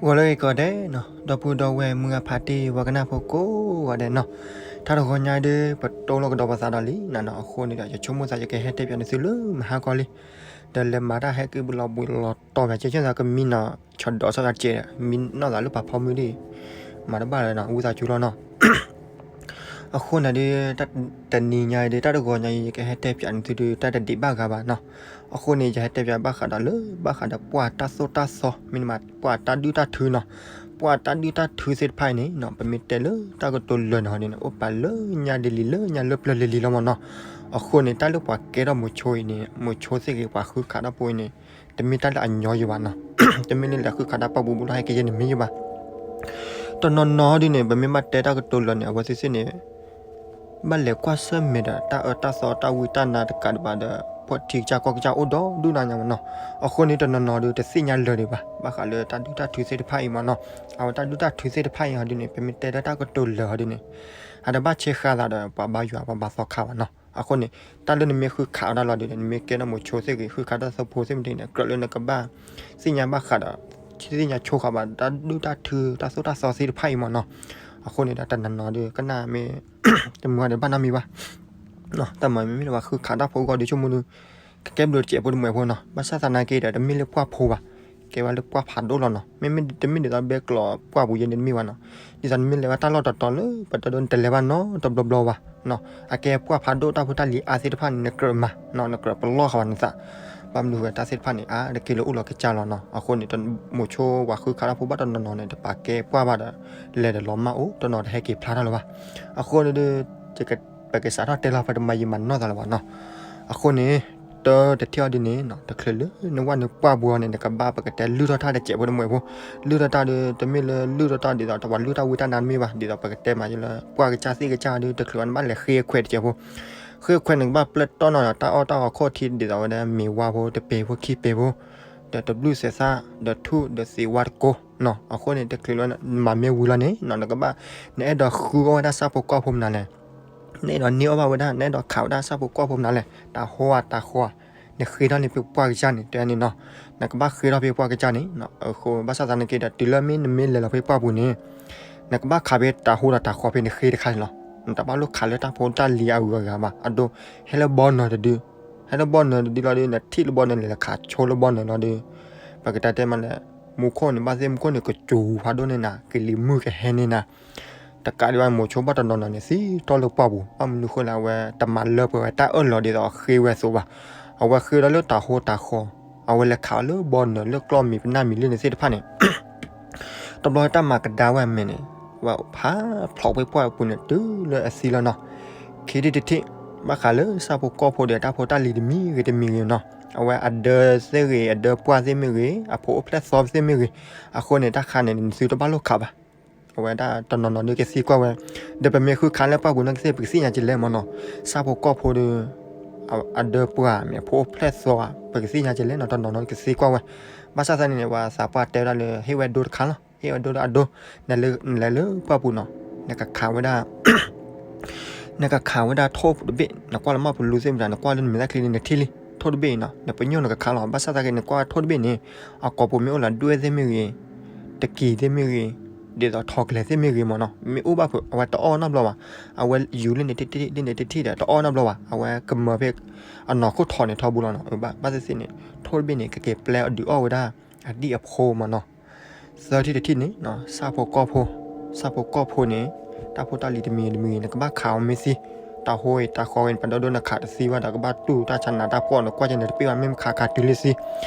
ဂီၤလၢအဂ့ၤကိးဂၤဒဲးနီၤ, ဒီပုၢ်ဒီဝဲၢ်မုၢ်ဂၢ်ဖါတံၢ် ပှၤကနၣ်ဖိကိးဂၤဒဲးနီၤ, တၢ်တဂီၤညါဒုး ပတိၢ်လိာ်ကဒီးပသးဒီးလံနၤနီၤ, အဃိန့ၣ်ဒီး ယဆိကမိၣ်သးယကဟဲတဲပၠးနသုလၢမဟါကီလံ, ဒီးလဲၤမၤတၢ်ဟဲက့ၤဘုလီၤဘှံးလီၤတီၤပၠး ကဲကဲသးကမံနီၤ, ဆီၣ်ဒီးဆီၣ်သးကဲးဒီး မံနီၢ်သးလၢပှၤဖီမုၢ်ဒံး, မၤတဘၣ်လၢၤနီၤ, ဝံသးစူၤလီၤနီၤ. အဃိန့ၣ်ဒုး တနံၤညါအံၤဒုး တၢ်တဂီၤညါအံၤ ယကဟဲတဲပၠးနသုဒုး တၢ်တဒံးဘၣ်ဂၤဘၣ်နီၤ. အဃိန့ၣ် ယဟဲတဲပၠးဘၣ်ဃးဒီးလၢ ဘၣ်ဃးဒီးပှၢ်တၢ်သိၣ်တၢ်သီ မ့တမ့ၢ်ပှၢ်တၢ်ဒုၣ်တၢ်ထုနီၤ. ပှၢ်တၢ်ဒုၣ်တၢ်ထုသ့ၣ်တဖၣ်အံၤန့ၣ်နီၤ ပမ့ၢ်တဲလၢတၢ်ကတိၤလၢာ်န့ၣ်ဟီဒ်န့ၣ် အိၣ်ပာ်လၢညါဒ်လံ လၢညါလၢပျၢၤလံလံလီၤမၢ်နီၤ. အဃိန့ၣ် တၢ်လၢပှၤကဲထီၣ်မိၤဆိအံၤန့ၣ် မိၤဆိသ့ၣ်ဂ့ၤ ပှၤဃုခးတၢ်ဖိအံၤန့ၣ် တမ့ၢ်တၢ်လၢအညီယံၤဘၣ်နီၤ. တမ့ၢ်လၢလဲၤဃုခးတၢ်ပှၢ်ပူၤဘူးဒီး ဟဲက့ၤယဲန့ၣ်မ့ၢ်ယံၤဘၣ်. တနီၤနီၤဒ်န့ၣ် ပမ့ၢ်ဘၣ်တဲတၢ်ကတိၤလၢာ်န့ၣ် အဝဲသ့ၣ်သ့ၣ်န့ၣ် ဘၣ်လဲၤကွၢ်ဆၢၣ်မဲာ်ဒီး တၢ်အၢတၢ်သီတၢ်ဝံတၢ်နါတကးဒံးဘၣ်ဒီး ဖီၣ်ထံကစၢ်ကီၢ်ကစၢ်အိၣ်ဒီဒူၣ်နါညါမၢ်နီၤ. အဃိန့ၣ် တနီၤနီၤဒုး တသ့ၣ်ညါလၢာ်ဒံးဘၣ် ဘၣ်ဃးလၢတၢ်ဒုၣ်တၢ်ထုသ့ၣ်တဖၣ်အံၤမၢ်နီၤ. အဝဲတၢ်ဒုၣ်တၢ်ထုသ့ၣ်တဖၣ်အံၤဟီဒ်န့ၣ် ပမ့ၢ်တဲလၢတၢ်ကတိၤလၢာ်ဟီဒ်န့ၣ် အတဘၣ်ဆဲးဃာ်သးဒီး ပှၤဘါယွၤပှၤဘါသီခါဘၣ်နီၤ. အဃိန့ၣ် တၢ်လၢနမ့ၢ်ဃုခးအီၣ်တၢ်လီၤဒ်န့ၣ် နမ့ၢ်ကဲထီၣ်မိၤဆိသ့ၣ်ဂ့ၤ ဃုခးတၢ်သိဖိသ့ၣ်မ့ၢ်ဒ်န့ၣ် ကြၢးလၢနကဘၣ်သ့ၣ်ညါဘၣ်ဃးဒီး သ့ၣ်ညါဆိဃာ်ဘၣ် တၢ်ဒုၣ်တၢ်ထု တၢ်သိၣ်တၢ်သီသ့ၣ်တဖၣ်အံၤမၢ်နီၤ. အဃိန့ၣ်ဒီး တနီၤနီၤဒုးကနၣ်မ့ၢ် တမုာ်ဒီးဘၣ်နီတမံၤဘၣ်. တၢ်မၤမ့မ့ၢ်လၢပှၤဃုခးတၢ်ဖိအဂီၢ်ဒုး ဆိကမိၣ်ဒုး ကကဲဘျုးတစဲးဖိတမှဲးဖိနီၤ. ဘၣ်ဆၣ်သနာ်က့ဒီး တမ့ၢ်လၢပှၢ်ဖိဘၣ်, ကဲဝဲလၢပှၢ်ဖးဒိၣ်လီၤနီၤ. မ့မ့ၢ်တမ့ၢ်ဒ်သိးဘဲကျိးပှၢ်ပူၤယဲန့ၣ်တမ့ၢ်ဘၣ်နီၤ. ဒ်သိးနမ့ၢ်လဲၤဝဲတၢ်လီၢ်တတီၤလၢ ပတဲဒိ နတလဲၤဘၣ်နီတဘျီဘျီဘၣ်. အကဲပှၢ်ဖးဒိၣ်တၢ်ဖိတၢ်လံၤအါသ့ၣ်တဖၣ်န့ၣ် နကြၢးမၤနီၤ, နကြၢးပလီၢ်ဃာ်ဘၣ်နသး. ဘၣ်မနုၤဃိ တၢ်သ့ၣ်တဖၣ်န့ၣ် အါတက့ၢ်လၢအိၣ်လီၤကစၢ်လီၤနီၤ. အဃိန့ၣ် မိၤဆိပှၤဃုခးတၢ်ဖိဘၣ်တနီၤနီၤန့ၣ် တပာ်ကဲပှၢ်ဘၣ်ဒီး လဲၤဒီးလီၤမၢ်အိၣ် တနီၤတဟဲက့ၤဖျါထီၣ်လၢၤဘၣ်. အဃိန့ၣ်ဒုး ပကစးထီၣ်တဲလီၤ ပတမၤယံာ်မၤနီၢ်သးလၢၤဘၣ်နီၤ. အဃိန့ၣ် တၢတထံၣ်အီၤဒ်န့ၣ် တချုးလၢနဝဲနပှၢ်ပူၤအီၤန့ၣ် နကဘၣ်ပကတဲလုၢ်ထီၣ်တၢ်တစဲးဖိတမှဲးဖိ, လုၢ်ထီၣ်တၢ်ဒုး တမ့ၢ်လၢလုၢ်ထီၣ်တၢ်ဒ်သိး တပှၤလုၢ်တၢ်ဝံတၢ်နါတမ့ၢ်ဘၣ်, ဒ်သိးပကတဲမးလၢပှၢ်ကစၢ်သ့ၣ်ကစၢ်ဒုး တချုးအီၤနဘၣ်လဲၤဃ့အခွဲးတစဲးဖိ, ဃ့အခွဲးန့ၣ် နကဘၣ်ပျဲၢ်တီၢ်နီၤဒီး တၢ်အီၣ်တၢ်အီခီၣ်ထံးဒ်သိးဝဲဒၣ် မ့ၤဝါဖိ တပ့ၤဖိ ခံပ့ၤဖိ ဒီးတဘျုးစဲးသၣ် ဒီးထူၣ် ဒီးသ့ဝါတကိးနီၤ. အဃိန့ၣ် တချုးလၢမၤမ့ၢ်ဝံၤလီၤန့ၣ်နီၤ နကဘၣ် နအဲၣ်ဒိးဃုအီၣ်ဝဲဒၣ်ဆၣ်ဖိကီၢ်ဖိမနုၤလဲၣ်, နအဲၣ်ဒိးန့ၢ်အီၣ်ဘၣ်ဝဲဒၣ် နအဲၣ်ဒိးခးဝဲဒၣ်ဆၣ်ဖိကီၢ်ဖိမနုၤလဲၣ်, တၢ်ဟီဧါတၢ်ဃီဧါ, နဃ့ထီၣ်န့ၢ်ဖဲပှၢ်ကစၢ်န့ၣ် တဲန့ၣ်နီၤ, နကဘၣ်ဃ့ထီၣ်ဖဲပှၢ်ကစၢ်န့ၣ်နီၤ. အဃိဘၣ်ဆၣ်သနာ်က့ဒီး တုၤလၢမ့ၢ်နမ့ၢ်လဲၤလီၤဖဲပှၢ်ပူၤန့ၣ် နကဘၣ်ခးဖဲတၢ်ဟီဒီးတၢ်ဃီဖဲနဃ့တခါန့ၣ်လီၤ. နတဘၣ်လိၣ်ခးလၢတၢ်ဖိတၢ်လံၤအဂုၤအဂၤဘၣ်. အဒိ ဟဲလၢဘီနၢၤတဒု ဟဲလၢဘီနၢၤတဒုလီၤဒုး နထံၣ်လၢဘီနၢၤလဲၤခးဆိလၢဘီနၢၤလီၤဒုး ပကတဲတဲမးလၢ မူခိၣ်န့ၣ် ဘၣ်သ့ၣ်မူခိၣ်န့ၣ် ကစူၤဖးဒိၣ်န့ၢ်နၤ ကလံၤမုၢ်ကဟဲန့ၢ်နၤ တကးဒံးဘၣ် မိၤဆိဘၣ်တနီၤနီၤန့ၣ် သံတီၢ်လၢပှၢ်ပူၤ ဘၣ်မနုၤဃိလဲၣ် အဝဲတမၤလၢပှဲၤဝဲတၢ်အၢၣ်လီၤဒ်သိးအဃ့ဝဲအသိးဘၣ်. အဝဲဃ့ဒီးလၢတၢ်ဟီတၢ်ဃီ, အဝဲလဲၤခးအီၤလၢဘီနၢၤလၢကျီၢ်မံၤပနၢ်မံၤလၢန့ၣ်သ့ၣ်တဖၣ်န့ၣ် တဘျီတၢ်မၤကဒါဝဲအမဲာ်န့ၣ် ဝဲဖးဖျိးဖဲပှၢ်ပူၤန့ၣ် တုၤလၢအသံလီၤနီၤ. ခံထံၣ်တထံၣ် ဘၣ်ဃးလၢဆၣ်ဖိကီၢ်ဖိဒီးတၢ်ဖိတၢ်လံၤတမံၤဂ့ၤတမံၤဂ့ၤနီၤ, အဝဲအဒၢသ့ၣ်ဂ့ၤ အဒၢပှၢ်သ့ၣ်မ့ၢ်ဂ့ၤ အဖိအိၣ်ဖျဲၣ်သီသ့ၣ်မ့ၢ်ဂ့ၤ, အဃိန့ၣ် တၢ်ခးန့ၣ် နသုတဘၣ်လိၣ်ခးဘၣ်. အဝဲဒၣ်တနီၤနီၤဒုးကသံကွၢ်ဝဲ, ဒီးပမ့ၢ်ဃုခးလၢပှၢ်ပူၤန့ၣ်ကသ့ၣ် ပကသ့ၣ်ညါကလဲၣ်မၢ်နီၤ, ဆၣ်ဖိကီၢ်ဖိဒီး အဒၢပှၢ်မ့ၢ်အဖိအိၣ်ဖျဲၣ်သီဧါ ပကသ့ၣ်ညါကလဲၣ်နီၤ, တနီၤနီၤကသံကွၢ်ဝဲ. ဘၣ်ဆၣ်သနာ်က့န့ၣ် ပှၤသးပှၢ်တဲဝဲဒၣ်လၢ ဟ့ၣ်ဝဲဒိတခါလီၤ, ဟ့ၣ်ဝဲဒိဒီးအဒိ, နလဲၤလၢပှၢ်ပူၤနီၤ, နကခးဝဲဒၣ် နကခးဝဲဒၣ်ထိၣ်တဘ့ၣ်, နကွၢ်လၢမၢ်ပလူသ့ၣ်မတၤ နကွၢ်လၢနမဲာ်ချံန့ၣ် နထံၣ်လံ, ထိၣ်တဘ့ၣ်အံၤနီၤ, နပညိၣ်နကခးလီၤ. ဘၣ်ဆၣ်သနာ်က့ နကွၢ်ထိၣ်တဘ့ၣ်န့ၣ် အကိာ်ပူၤမ့ၢ်အိၣ်လၢဒွဲၣ်သ့ၣ်မ့ၢ်ဂ့ၤ, တကံၤသ့ၣ်မ့ၢ်ဂ့ၤ, ဒ်သိးထိၣ်ကလဲၤသ့ၣ်မ့ၢ်ဂ့ၤမၢ်နီၤ, မ့ၢ်အိၣ်ဘၣ်ဖုး အဝဲတအီၣ်နီတဘျီဘၣ်, အဝဲယူၤလၢန့ၣ်တထံၣ်လၢန့ၣ်တထံၣ်ဒီး တအီၣ်နီတဘျီဘၣ်, အဝဲကမၢဖဲအနီၢ်ခိၣ်ထိးန့ၣ်ထီဘိလီၤနီၤ. ဘၣ်သ့ၣ်သ့ၣ်န့ၣ် ထိၣ်တဘ့ၣ်န့ၣ် ကက့ၤပျဲအီၤဒုးအီၣ်ဝဲဒၣ် အဒံၣ်အဖိမၢ်နီၤ. သၢထံၣ်တထံၣ်န့ၣ် ဆၣ်ဖိကီၢ်ဖိ, ဆၣ်ဖိကီၢ်ဖိန့ၣ် တၢ်ဖိတၢ်လံၤတမံၤတမံၤ နကဘၣ်ခးအီၤမ့ၢ်သံ, တၢ်ဟီဂ့ၤတၢ်ဃီဂ့ၤ နပဒိၣ်ဒိၣ်နခးတသံဘၣ်ဒီး ကဘၣ်တူၢ်တၢ်ဆါနၤတၢ်ပှီၢ် နကွၢ်ကဲန့ၣ်တပ့ၢ်ဘၣ် မ့ၢ်မခးခးတုၤလၢသံ,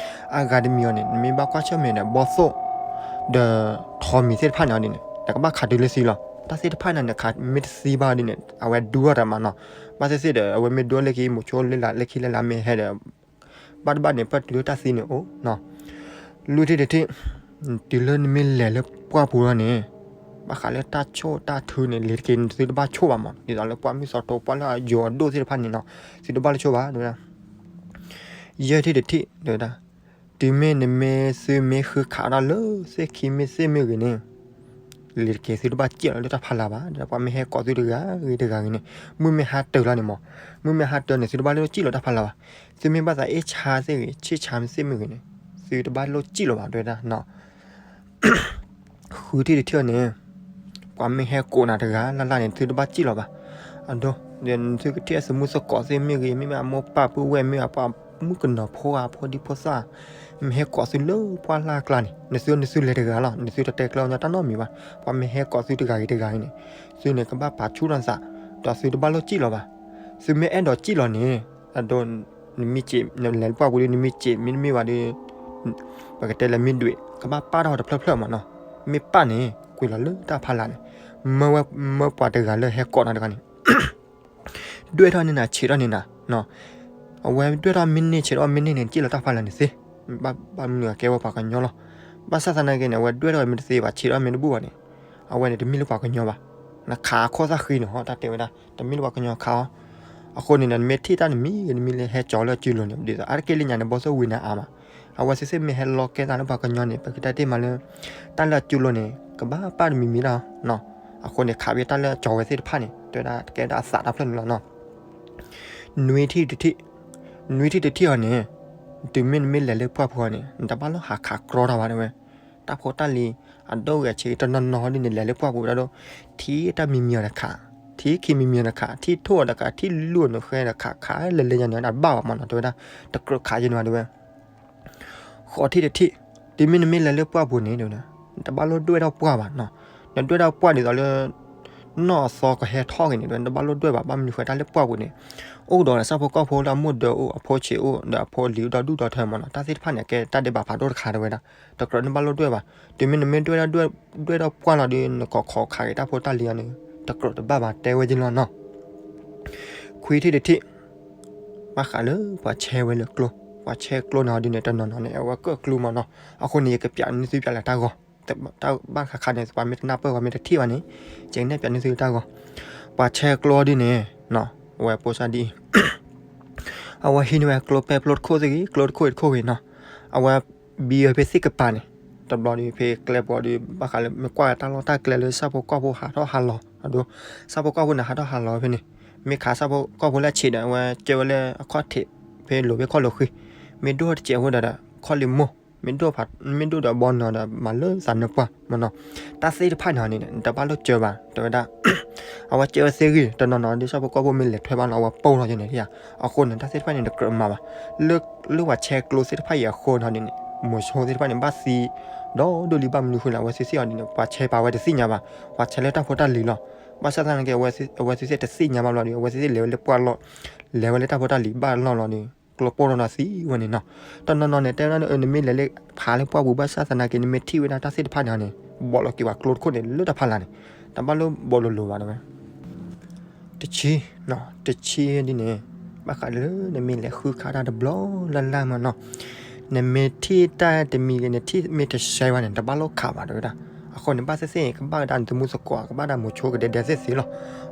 အါဂၤတမံၤအီၤန့ၣ် နမ့ၢ်ဘၣ်ကွၢ်ဆၢၣ်မဲာ်ဒီး ဘီသိၣ် ဒီးထိးမံၤသ့ၣ်တဖၣ်န့ၣ်အီၤဒ်န့ၣ် နကဘၣ်ခးတုၤလၢသံလီၤ. တၢ်သ့ၣ်တဖၣ်န့ၣ် နခးမ့ၢ်တသံဘၣ်ဒ်န့ၣ် အဝဲဒူအီၣ်တၢ်မးနီၤ. ဘၣ်သ့ၣ်သ့ၣ်ဒီး အဝဲမ့ၢ်ဒူအီၣ်လၢခံ မိၤဆိလၢလၢခံလၢလၢမ့ၢ်ဟဲဒီး ဘၣ်တဘၣ်န့ၣ် ပၢၢ်တုၤလၢတၢ်သံန့ၣ်အိၣ်နီၤ. လွံၢ်ထံၣ်တထံၣ်, တုၤလၢနမ့ၢ်လဲၤလၢပှၢ်ပူၤလီၤန့ၣ် ဘၣ်ဃးလၢတၢ်ဆိၣ်တၢ်ထုန့ၣ် လံၤတက့ၢ် နသုတဘၣ်ဆိၣ်ဘၣ်မး, ဒ်သိးလၢပှၢ်မုၢ်သီထိ ပှၢ်လၢအယိၤအဒိၣ်သ့ၣ်တဖၣ်န့ၣ်နီၤ, သုတဘၣ်လၢဆိၣ်ဘၣ် တဲဝဲဒၣ်. ယဲၢ်ထံၣ်တထံၣ် တဲဝဲဒၣ်, တုၤမ့ၢ်နမ့ၢ်သုမ့ၢ်ဃုခးတၢ်လၢသ့ၣ်ခံမ့ၢ်သ့ၣ်မ့ၢ်ဂ့ၤန့ၣ် လံၤတက့ၢ် သုတဘၣ်စံၣ်လီၤလၢတၢ်ဖီလာ်ဘၣ်, ဒီးပှၤမ့ၢ်ဟဲကိးသုတဂၤဂ့ၤတဂၤဂ့ၤန့ၣ် မုၢ်မ့ၢ်ဟါတၢၤလီၤန့ၣ်မး, မုၢ်မ့ၢ်ဟါတၢၤန့ၣ် သုတဘၣ်လိၣ်စံၣ်လီၤတၢ်ဖီလာ်ဘၣ်. သုမ့ၢ်ဘၣ်သးအ့ၣ်ဆါသ့ၣ်ဂ့ၤ ဆ့ၣ်ဆါသ့ၣ်မ့ၢ်ဂ့ၤန့ၣ် သုတဘၣ်လိၣ်စံၣ်လီၤဘၣ် တဲဝဲဒၣ်နီၤ. ဃုထံၣ်တထံၣ်အီၤန့ၣ် ပှၤမ့ၢ်ဟဲကိးနၤတဂၤလၢ်လၢ်န့ၣ် သုတဘၣ်စံၣ်လီၤဘၣ်. အဒိ သုကထံၣ်အသုမုၣ်သကိးသ့ၣ်မ့ၢ်ဂ့ၤ မ့မ့ၢ်အမိၢ်ပၢ်ပုၢ်ဝဲၢ် မ့ၢ်အပှၤမုၣ်ကနီၤဖိဧါ ဖိဒံဖိသၣ် မ့ၢ်ဟဲကိးသုလၢပှၢ်လၢ်ကျါန့ၣ် နသုနသုလဲၤတဂၤလီၤ. နသုတတဲကျၢၤညီတၢ်နီတမံၤဘၣ်. ပှၤမ့ၢ်ဟဲကိးသုတဂၤဂ့ၤတဂၤဂ့ၤန့ၣ် သုန့ၣ်ကဘၣ်ပာ်ဆူၣ်ထီၣ်သး ဒီးသုတဘၣ်လိၣ်စံၣ်လီၤဘၣ်. သုမ့ၢ်အဲၣ်ဒိးစံၣ်လီၤန့ၣ် အဒိ နမ့ၢ်စံး နလဲၤလၢပှၢ်ပူၤဒီး နမ့ၢ်စံးမ့တမ့ၢ်ဘၣ်ဒီး ပကတဲလၢမ့ၢ်ဒွဲၣ် ကဘၣ်ပာ်ထီၣ်တဖျၢၣ်ဖျၢၣ်မးနီၤ. မ့ၢ်ပာ်န့ၣ် ကွံာ်လီၤလၢတၢ်ဖီလာ်န့ၣ် မၢဝဲ မၢပှၤတဂၤလၢဟဲကိးနၤတဂၤန့ၣ် ဒွဲၣ်ထီၣ်န့ၢ်နၤ ဆံးထီၣ်န့ၢ်နၤ အဝဲဒွဲၣ်ထီၣ်မ့ၢ်န့ၢ် ဆံးထီၣ်မ့ၢ်န့ၢ်န့ၣ် စံၣ်လီၤတၢ်ဖီလာ်န့ၣ်သ့. ဘၣ်မနုၤအကဲဝဲပှၤကညီလီၤ. ဘၣ်ဆၣ်သနာ်က့န့ၣ် အဝဲဒွဲၣ်ထီၣ်မ့ၢ်တသ့ဘၣ် ဆံးထီၣ်မ့ၢ်တဘူၣ်ဘၣ်န့ၣ် အဝဲန့ၣ်တမ့ၢ်လၢပှၤကညီဘၣ်. နခးအခိၣ်သၣ်ဃံန့ၣ် ဟီ တၢ်တဲဝဲဒၣ် တမ့ၢ်လၢပှၤကညီခးအီၤ. အဃိန့ၣ်ဒီး နမ့ၢ်ထံၣ်တၢ်တမံၤဂ့ၤ နမ့ၢ်လၢဟဲကၠီၤလၢအစုလိၤန့ၣ် ဒ်သိးအါတက့ၢ်လၢညါန့ၣ် ဘီသိၣ်ဝံၤနၤအါမး အဝဲသ့ၣ်သ့ၣ်မ့ၢ်ဟဲလီၤကဲသးလၢပှၤကညီန့ၣ် ပကတဲတ့ၢ်မးလၢ တၢ်လၢအစုလိၤန့ၣ် ကဘၣ်ပာ်တမံၤမံၤလီၤ. အဃိန့ၣ် ခးဘၣ်တၢ်လၢကၠီၤဝဲသ့ၣ်တဖၣ်န့ၣ် တဲဝဲဒၣ်ကဲဒၣ်အသးတဖျၢၣ်န့ၣ်လီၤနီၤ. နွံထံၣ်တထံၣ် နွံထံၣ်တထံၣ်အီၤန့ၣ် တုၤမ့ၢ်နမ့ၢ်လဲၤလၢပှၢ်ပူၤအီၤန့ၣ် နတဘၣ်လီၤဟးခးကြီတၢ်ဘၣ်တဲဝဲ. တၢ်ဖိတၢ်လံၤ အဒိၣ်ဂ့ၤအဆံးတနီၤနီၤဒ်န့ၣ် လဲၤလၢပှၢ်ပူၤဒၣ်ဒိၣ် ထံၣ်တၢ်မံၤမံၤအီၤတခး ထံၣ်ခံမံၤမံၤအီၤတခး ထံၣ်ထိၣ်အီၤတခး ထံၣ်လူၢ်အီၤနဃဲတခး ခးလဲၤလဲၤညါန့ၣ် အတဘၣ်ဘၣ်မးနီၤ တဲဝဲဒၣ် တကြၢးခးယဲန့ၣ်ဘၣ်တဲဝဲ ဃိးထံၣ်တထံၣ် တုၤမ့ၢ်နမ့ၢ်လဲၤလၢပှၢ်ပူၤန့ၣ် နတဘၣ်လိၣ်ဒွဲၣ်ထီၣ်ပှၢ်ဘၣ်နီၤ. နဒွဲၣ်ထီၣ်ပှၢ်ဒ်သိးလၢ နီၢ်အသီကဟဲထီၣ်ဂ့ၤန့ၣ် နတဘၣ်လိၣ်ဒွဲၣ်ဘၣ် ဘၣ်မနုၤဃိတၢ်လၢပှၢ်ပူၤန့ၣ် အိၣ်ကဒီးဒီးဆၣ်ဖိကီၢ်ဖိလၢအမိၢ်ဒၢအိၣ် အဖိဆံးအိၣ် ဒီးအဖိလံၤအိၣ်ဒီးဒူၣ်ဒီးထၢမးနီၤ တၢ်သ့ၣ်တဖၣ်န့ၣ် အကဲတၢ်ဒဲးဘးဖးဒိၣ်တခါတဲဝဲဒၣ် တကြၢးနဘၣ်လိၣ်ဒွဲၣ်ဘၣ်. တုၤမ့ၢ်နမ့ၢ်ဒွဲၣ်ထီၣ် ဒွဲၣ်ထီၣ်ပှၢ်လီၤဒီး နကိးခိးခးက့ၤတၢ်ဖိတၢ်လံၤအီၤန့ၣ် တကြၢးတဘၣ်ဘၣ်တဲဝဲယဲလီၤနီၤ. ခွံထံၣ်တထံၣ် ဘၣ်ဃးလၢပှၤဆဲဝဲလၢကျိ ပှၤဆဲကျိန့ၣ်ဒ်န့ၣ် တနီၤနီၤန့ၣ် အဝဲကၢၣ်ကျူမးနီၤ. အဃိန့ၣ် ယကပျးန့ၢ်သုပျးလၢတၢ်ဂီၤ ဘၣ်ဃးခါန့ၣ် ပှၤမ့ၢ်တနၢ်ပၢၢ် ပှၤမ့ၢ်တထံၣ်ဘၣ်န့ၣ် ယကနဲၣ်ပျးန့ၢ်သုတၢ်ဂီၤ. ပှၤဆဲကျိဒ်န့ၣ် အဝဲပိစၢ်ဒ်အံၤ အဝဲဟံးန့ၢ်ဝဲကျိပဲကျိတခိၣ်သ့ၣ်ဂ့ၤ ကျိတခိၣ်တခိၣ်ဂ့ၤနီၤ အဝဲဘံဝဲဖဲသ့ၣ်ကပၤန့ၣ် တဘျီဒီး ဖဲကျဲပူၤဒီး ဘၣ်ဃးလၢမ့ၢ်ကွၢ်တၢ်လီၢ်တၢ်ကျဲလၢဆၣ်ဖိကီၢ်ဖိဟးထီၣ်ဟးလီၤ အဒိ ဆၣ်ဖိကီၢ်ဖိန့ၣ် ဟးထီၣ်ဟးလီၤဖဲန့ၣ် မ့ၢ်ခးဆၣ်ဖိကီၢ်ဖိလၢအဆံးဒီး အဝဲကၢဝဲလၢအခီၣ်ထံး ဖဲလိၤဖဲခီၣ်လိၤဃံ မ့ၢ်ဒိၣ်တစဲးဖိဒီး ခီၣ်လံၤမိၢ် မ့ၢ်ဒိၣ်ဒီးဘီနီၤဒီး မၤလၢသးနၢပှၢ်မးနီၤ. တၢ်သ့ၣ်တဖၣ်န့ၣ်န့ၣ် နတဘၣ်လိၣ်ကၢဘၣ် တဲဝဲဒၣ် အဝဲကၢဝဲသ့ၣ်ဂ့ၤ တနီၤနီၤဒီး ဆၣ်ဖိကီၢ်ဖိမ့ၢ်လဲၤထွဲဘၣ်လီၤ အဝဲပိၢ်လီၤယဲန့ၣ် အဃိန့ၣ် တၢ်သ့ၣ်တဖၣ်န့ၣ် တကြၢးမၤဘၣ် လၢပှၤဆဲကျိသ့ၣ်တဖၣ်အံၤအဃိန့ၣ်န့ၣ် မိၤဆိသ့ၣ်တဖၣ်န့ၣ် ဘၣ်သံ ဒီးဒိၣ်လံ ဘၣ်မနုၤဃိလဲၣ် အဝဲသ့ၣ်သ့ၣ်အီၤဒ်န့ၣ် ပှၤဆဲပာ်ဝဲတသ့ၣ်ညါဘၣ် ပှၤဆဲလၢတၢ်ဖိတၢ်လံၤလီၤ. ဘၣ်ဆၣ်သနာ်က့ အဝဲသ့ၣ်သ့ၣ်တသ့ၣ်ညါဘၣ်လီၤဒီး အဝဲသ့ၣ်သ့ၣ်လဲၤဝဲလၢပှၢ်လီၢ် လဲၤဝဲလၢတၢ်ဖိတၢ်လံၤဘၣ်လီၢ်လီၤဒီး ကျိပိၢ်ထီၣ်ဒီးသံဝဲန့ၣ်နီၤ. တနီၤနီၤန့ၣ် တဲဝဲဒၣ် နမ့ၢ်လဲၤလၢဖးလၢပှၢ်ပူၤ ဘၣ်ဆၣ်သနာ်က့ နမ့ၢ်ထံၣ်ဝဲဒၣ်တၢ်သ့ၣ်တဖၣ်န့ၣ်န့ၣ် ဘီးလီၤက့ၤပှၤကျိတခိၣ်န့ၣ် လၢတၢ်ဖီလာ်န့ၣ် တဘၣ်လိၣ်ဘီးလိၤလိၤဘၣ်တဲဝဲ တဆံ တဆံဒ်န့ၣ် ဘၣ်ဃးလၢနမ့ၢ်လဲၤဃုခးတၢ်တဘျီလၢ်လၢ်မးနီၤ နမ့ၢ်ထံၣ်တၢ်တမံၤဂ့ၤ နထံၣ်မ့ၢ်တဆဲးဘၣ်န့ၣ် တဘၣ်လိၣ်ခးဘၣ်တဲဝဲဒၣ်. အဃိန့ၣ် ဘၣ်သ့ၣ်သ့ၣ် ကဘၣ်ဝဲဒၣ်နသုမုၢ်သကိး ကဘၣ်ဒၣ်မိၤဆိကဒဲဒဲသ့ၣ်သ့ၣ်လီၤ.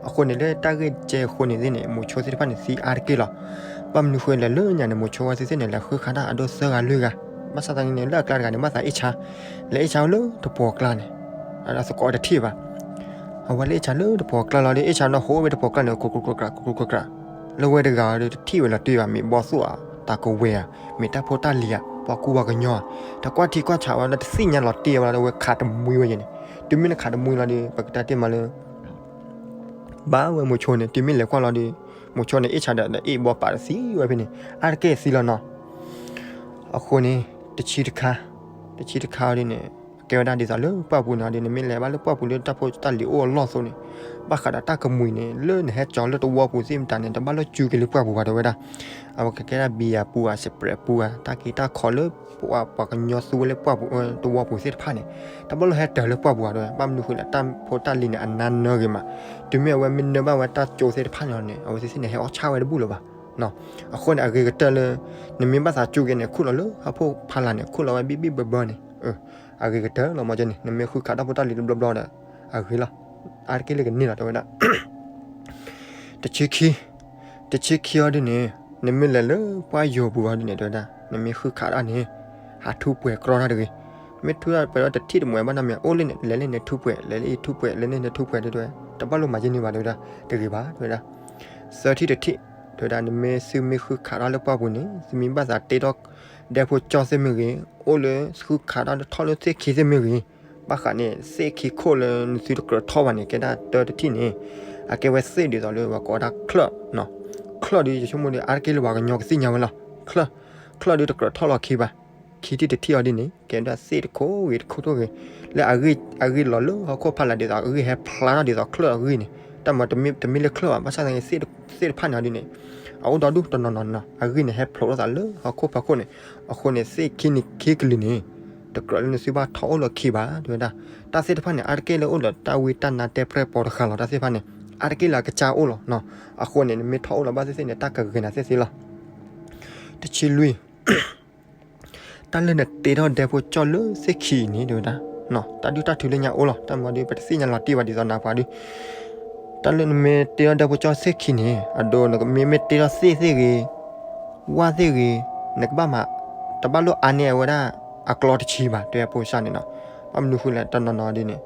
အဃိန့ၣ် လၢတၢ်ဂ့ၢ်ကဲအဃိန့ၣ်သ့ၣ်န့ၣ် မိၤဆိသ့ၣ်တဖၣ်န့ၣ် သံအါတက့ၢ်လီၤ. ဘၣ်မနုၤဃိလဲၣ် လၢညါန့ၣ် မိၤဆိဝဲသ့ၣ်သ့ၣ်န့ၣ် လဲၤဃုခးတၢ်အဒိၣ်သၢဂၤလွံၢ်ဂၤ ဘၣ်ဆၣ်သနာ်က့န့ၣ် လၢအကျါတဂၤန့ၣ် ဘၣ်သးအ့ၣ်ဆါ လဲၤအ့ၣ်ဆါလၢတပှီၤကျါန့ၣ် အသကိးတထံၣ်ဘၣ် အဝဲလဲၤအ့ၣ်ဆါလၢတပှီၤကျါလီၤဒီး အ့ၣ်ဆါဒီးဟိးဝဲတပှီၤကျါန့ၣ် ကြူကြူကြူကြူကြူကြူကြူ လၢဝဲတဂၤဒီးတထံၣ်ဝဲလီၤတံၢ်ဘၣ် မ့ၢ်ဘီၣ်သိၣ်ဧါ တၢ်ကဝဲၤဧါ မ့ၢ်တၢ်ဖိတၢ်လံၤဧါ ပှၤကူပှၤကညီဧါ တကွၢ်ထံကွၢ်ဆးဝဲလီၤ တသ့ၣ်ညါလီၤတံၢ်ဝဲလီၤဒီး အဝဲခးတမှံဝဲယဲန့ၣ် တုၤမ့ၢ်နခးတမှံလီၤဒီး ပကတဲတ့ၢ်မးလၢ ဘၣ်ဝဲမိၤဆိန့ၣ် တုၤမ့ၢ်လဲၤကွၢ်လီၤဒီး မိၤဆိန့ၣ် အ့ၣ်ဆါဒီး အ့ၣ်ဘီပာ်တသံဝဲဖဲန့ၣ် အါတက့ၢ်သံလီၤနီၤ အဃိန့ၣ် တဆံတခါ တဆံတခါအီၤဒ်န့ၣ် ကဲဝဲဒၣ်ဒ်သိးလၢပှၢ်ပူၤန့ၣ်ဒီး နမ့ၢ်လဲၤဘၣ်လၢပှၢ်ပူၤလၢတၢ်ဖိတၢ်လံၤအိၣ်အလီၢ်အသိးန့ၣ် ဘၣ်ဃးဒီးတၢ်ကမှံၤန့ၣ် လၢနဟဲကၠီၤလၢတဝီပူၤသ့ၣ်မတၤန့ၣ် တဘၣ်လိၣ်စူးက့ၤလၢပှၢ်ပူၤဘၣ်တဲဝဲဒၣ်. အဝဲကကဲဒၣ်ဘံယၤပူၤဧါ စပရဲးပူၤဧါ တၢ်က့တၢ်ခီလၢ ပှၤကညီသူဝဲလၢပှၢ်ပူၤ တဝီပူၤသ့ၣ်တဖၣ်န့ၣ် တဘၣ်လိၣ်ဟဲတၢၤလၢပှၢ်ပူၤဘၣ်တဲဝဲ ဘၣ်မနုၤဃိလဲၣ် တၢ်ဖိတၢ်လံၤန့ၣ် အနါနၢဂ့ၤမး တုၤမ့ၢ်အဝဲမ့ၢ်နၢဘၣ်ဝဲတၢ်ကၠိသ့ၣ်တဖၣ်န့ၣ်န့ၣ် အဝဲသ့ၣ်သ့ၣ်န့ၣ် ဟဲအီၣ်ဆၣ်ဝဲတဘူၣ်လၢၤဘၣ် အဃိန့ၣ် အဂ့ၤကတၢၢ်လၢ နမ့ၢ်ဘၣ်သးစူးက့ၤန့ၣ် ခူၣ်လီၤလၢဟီၣ်ခိၣ်ဖီလာ်န့ၣ် ခူၣ်လီၤဝဲဘံၣ်ဘံၣ်ဘၢဘၢန့ၣ် အဂ့ၤကတၢၢ်လီၤမးန့ၣ် နမ့ၢ်ဃုခးတၢ်ဖိတၢ်လံၤတဘျီဘျီဒီး အဂ့ၤလီၤ အါတက့ၢ်လၢကန့ၢ်လီၤတဲဝဲဒၣ် တဆံခံ တဆံခံအီၤဒ်န့ၣ် နမ့ၢ်လဲၤလၢပှၢ်ယိၤပူၤအီၤဒ်န့ၣ်တဲဝဲဒၣ် နမ့ၢ်ဃုခးတၢ်န့ၣ် ဟးထူးပှဲၤကြီတၢ်တဂ့ၤ မ့ၢ်ထူးပှဲၤဒီးတထံၣ်တမှဲၤဘၣ်နီတမံၤ အိၣ်လၢန့ၣ် လဲၤလၢန့ၣ်ထူးပှဲၤ လဲၤလၢအံၤထူးပှဲၤ လဲၤလၢန့ၣ်ထူးပှဲၤတဲဝဲ တဘၣ်လိၣ်မၤယဲန့ၣ်ဘၣ်တဲဝဲဒၣ် တဂ့ၤဘၣ်တဲဝဲဒၣ် သၢထံၣ်တထံၣ် တဲဝဲဒၣ် နမ့ၢ်သုမ့ၢ်ဃုခးတၢ်လၢပှၢ်ပူၤန့ၣ် သုမ့ၢ်ဘၣ်သးတ့ထီၣ်ဒဲဖိကၠီသ့ၣ်မ့ၢ်ဂ့ၤ အိၣ်လၢဃုခးတၢ်ထီၣ်လၢသ့ၣ်ခံသ့ၣ်မ့ၢ်ဂ့ၤ ဘၣ်ဃးန့ၣ် သ့ၣ်ခံခိၣ်လၢနသုတကြၢးထီၣ်ဘၣ်န့ၣ် ကဲဒၣ်တၢတထံၣ်န့ၣ် အကဲဝဲသ့ၣ်ဒ်သိးလၢပှၤကိးဒၣ်ချၢၣ်, ချၢၣ်ဒီး ယဆိကမိၣ်ဒီး အါတက့ၢ်လၢပှၤကညီကသ့ၣ်ညါဝဲလီၤ. ချၢၣ်, ချၢၣ်ဒီးတကြၢးထီၣ်လီၤခံဘၣ်. ခံထံၣ်တထံၣ်အီၤဒ်န့ၣ် ကဲဒၣ်သ့ၣ်တခိၣ်ဂ့ၤတခိၣ်ဂ့ၤ လၢအဂ့ၢ်လီၤလၢဟီၣ်ခိၣ်ဖီလာ်ဒ်သိး အဂ့ၢ်ဟဲဖျါထီၣ်ဒ်သိးချၢၣ်အဂ့ၢ်န့ၣ် တၢ်မၤတမ့ၢ်လၢချၢၣ်ဘၣ်, ဘၣ်ဆၣ်သနာ်က့ သ့ၣ်တဖၣ်န့ၣ်အီၤဒ်န့ၣ် အအိၣ်ဒီဒူၣ်တနီၤနီၤန့ၣ် အဂ့ၢ်န့ၣ် ဟဲဖျိးထီၣ်သးလၢဟီၣ်ခိၣ်ဖီခိၣ်န့ၣ်. အဃိန့ၣ် သ့ၣ်ခံန့ၣ်ခံကလုာ်န့ၣ် တကြၢးလၢနသုဘၣ်ထီၣ်အိၣ်လၢခံဘၣ် တဲဝဲဒၣ်. တၢ်သ့ၣ်တဖၣ်န့ၣ် အါတက့ၢ်လၢအိၣ်ဒီးတၢ်ဝံတၢ်နါတဲပြဲၢ်ပိာ်တဃာ်လီၤ. တၢ်သ့ၣ်တဖၣ်န့ၣ် အါတက့ၢ်လၢအကစၢ်အိၣ်လီၤ. အဃိန့ၣ် နမ့ၢ်ထီၣ်အိၣ်လီၤဘၣ်သ့ၣ်သ့ၣ်န့ၣ် တၢ်ကဂ့ၤနၤသ့ၣ်သ့ၣ်လီၤ. တဆံလွံၢ် တၢ်လၢနတ့ထီၣ်ဒဲဖိကၠီၣ်လၢသ့ၣ်ခံအံၤန့ၣ် တဲဝဲဒၣ်, တၢ်ဒုၣ်တၢ်ထုလၢညါအိၣ်လီၤ. တၢ်မၤဒီး ပတသ့ၣ်ညါလီၤတံၢ်ဘၣ်ဒ်သိးနၤပှၤဒီး တၢ်လၢနမ့ၢ်တ့ထီၣ်ဒဲဖိကၠီၣ်သ့ၣ်ခံန့ၣ် အဒိ နမ့မ့ၢ်တ့ထီၣ်သ့ၣ်သ့ၣ်ဂ့ၤ, ဝၣ်သ့ၣ်ဂ့ၤ, နကဘၣ်မၤ, တဘၣ်လိၣ်အါန့ၢ်အဝဲဒၣ် အကျီတဆံဘၣ် တဲဖိစၢ်န့ၣ်နီၤ. ဘၣ်မနုၤဃိလဲၣ် တနီၤနီၤဒ်န့ၣ်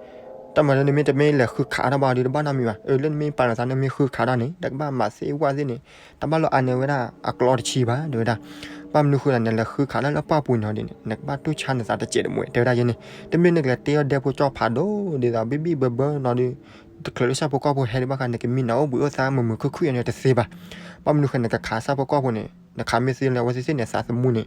တၢ်မၤလၢနမ့ၢ်တမ့ၢ်လဲၤဃုခးတၢ်ဘၣ်ဒီး တဘၣ်နီတမံၤဘၣ်. အၢ လၢနမ့ၢ်ပာ်လီၤသး နမ့ၢ်ဃုခးတၢ်န့ၣ် နကဘၣ်မၤသ့ၣ်ဝၣ်သ့ၣ်န့ၣ် တဘၣ်လိၣ်အါန့ၢ်ဝဲဒၣ်အကျီတဆံဘၣ် တဲဝဲဒၣ်. ဘၣ်မနုၤဃိလဲၣ် နလဲၤဃုခးတၢ်လၢပှၢ်ပူၤန့ၣ်ဒ်န့ၣ် နကဘၣ်တူၢ်ဆါနသးတစဲးတမှဲး တဲဝဲဒၣ်ယဲန့ၣ်. တမ့ၢ်နကလဲၤတ့ထီၣ်ဒဲဖိကၠီၣ်ဖးဒိၣ်ဒ်သိး ဘံၣ်ဘံၣ်ဘၢဘၢနီၤဒီး တချုးလၢဆၣ်ဖိကီၢ်ဖိဟဲဒံးဘၣ်ဃး နကမံနၤအိၣ်ဘှံးအိၣ်သါမုာ်မုာ်ခုၣ်ခုၣ်အံၤန့ၣ်တသ့ဘၣ်. ဘၣ်မနုၤဃိ နကခးဆၣ်ဖိကီၢ်ဖိန့ၣ် နခးမ့ၢ်သ့လၢအဝဲသ့ၣ်သ့ၣ်န့ၣ် သးသမူန့ၣ်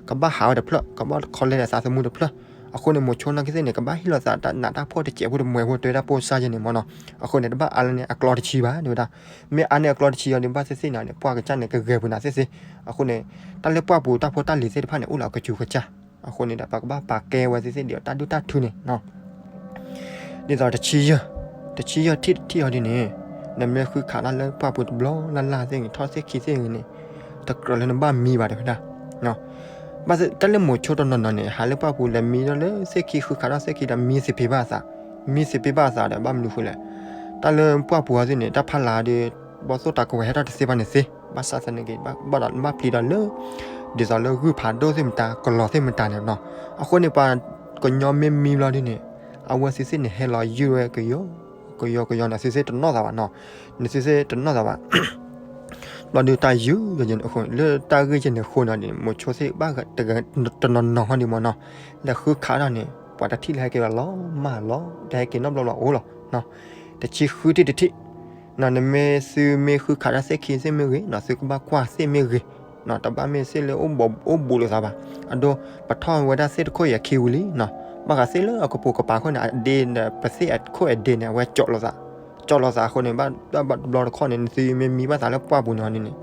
ကဘၣ်ဟးဝဲတဖျၢၣ် ကဘၣ်ခီလဲဒီးသးသမူတဖျၢၣ်. အဃိန့ၣ် မိၤဆိနာ်က့သ့ၣ်န့ၣ် ကဘၣ်ဟ့ၣ်လီၤသးတၢ်နးတၢ်ဖှီၣ်တစဲးဖိတမှဲးဖိ တဲဝဲဒၣ်ဖိစၢ်ယဲန့ၣ်မ့ၢ်နီၤ. အဃိန့ၣ် တဘၣ်အါလၢန့ၣ် အကျီတဆံဘၣ် တဲဝဲဒၣ်. မ့ၢ်အါန့ၢ်အကျီတဆံအီၤဒီး ဘၣ်သ့ၣ်သ့ၣ်န့ၣ် ပှၢ်ကစၢ်န့ၣ် ကဂဲၤပှၤနၤသ့ၣ်သ့ၣ်. အဃိန့ၣ် တၢ်လၢပှၢ်ပူၤတၢ်ဖိတၢ်လံၤသ့ၣ်တဖၣ်န့ၣ် အိၣ်လၢအကစူၤကစၢ်. အဃိန့ၣ်ဒီး ပကဘၣ်ပာ်ကဲဝဲသ့ၣ်သ့ၣ်ဒီးတၢ်ဒုၣ်တၢ်ထုန့ၣ် ဒ်သိးတဆံယဲၢ်, တဆံယဲၢ်ထံၣ်တထံၣ်အီၤဒ်န့ၣ် နမ့ၢ်ဃုခးတၢ်လၢပှၢ်ပူၤတဘျီလၢ်လၢ်သ့ၣ်ဂ့ၤ ထီၣ်သ့ၣ်ခံသ့ၣ်ဂ့ၤန့ၣ် တကြၢးလၢနဘၣ်မံဘၣ် တဲဝဲဒၣ်. ဘၣ်တၢ်လၢမိၤဆိတနီၤနီၤန့ၣ် ဟးလၢပှၢ်ပူၤလဲၤမံဒီးလၢသ့ၣ်ခံ ဃုခးတၢ်သ့ၣ်ခံဒီး မံသ့ၣ်ဖ့ဘၣ်အသး, မံသ့ၣ်ဖ့ဘၣ်အသးဒီး ဘၣ်မနုၤဃိလဲၣ်. တၢ်လၢပှၢ်ပူၤအီၤသ့ၣ်န့ၣ် တၢ်ဖီလာ်ဒီး ဘီၣ်သိၣ်တၢ်ကဝဲၤဟဲထီၣ်တသ့ဘၣ်န့ၣ်သ့, ဘၣ်ဆၣ်သနာ်က့ ဘၣ်ဒီးနဘၣ်ပျံၤဒီးလၢ ဒ်သိးလၢဂုၢ်ဖးဒိၣ်သ့ၣ်မတၤ ကလီၤသ့ၣ်မတၤန့ၣ်နီၤ. အဃိန့ၣ် ပှၤကညီမ့ၢ်မံဘျီဒ်န့ၣ် အဝဲသ့ၣ်သ့ၣ်န့ၣ် ဟဲလီၤယုၢ်ဝဲကယီကယီကယီန့ၣ် အဝဲသ့ၣ်တနီၣ်သးဘၣ်နီၤ, အဝဲသ့ၣ်သ့ၣ်တနီၣ်သးဘၣ်. ဘျီဒီးတၢ်ယုၢ်ယဲန့ၣ်အဃိ လၢတၢ်ဂ့ၢ်ယဲန့ၣ်အဃိန့ၣ် မိၤဆိသ့ၣ်ဘၣ်တနီၤနီၤဟီဒံးမ့ၢ်နီၤ, လဲၤဃုခးထီၣ်န့ၣ် ပှၤတထံၣ်လၢဟဲက့ၤဘၣ်လီၤမၢ်လီၤ တဟဲက့ၤနီတဘျီဘၣ်အိၣ်လီၤ. တဆံဃုထံၣ်တထံၣ် နမ့ၢ်သုမ့ၢ်ဃုခးတၢ်သ့ၣ်ခံသ့ၣ်မ့ၢ်ဂ့ၤနီၤ သုကဘၣ်ကွၢ်သ့ၣ်မ့ၢ်ဂ့ၤ, တဘၣ်မ့ၢ်သ့ၣ်လၢအိၣ်ဘူးလိာ်သးဘၣ်. အဒိ ပထီၣ်ဝဲဒၣ်သ့ၣ်တခိၣ်အံၤအခံဝံၤလံနီၤ, ဘၣ်ဃးသ့ၣ်လၢအကပိာ်ကပၤခိၣ်န့ၣ် အဒ့ဒီး ပသ့ၣ်အခိၣ်အဒ့န့ၣ် အဝဲကၠီးလိာ်သး, ကၠီးလိာ်သးအဃိန့ၣ် ဘၣ်တဘျီတခီၣ်န့ၣ် နသုမ့ၢ်မံဘၣ်သးလၢပှၢ်ပူၤန့ၣ်န့ၣ်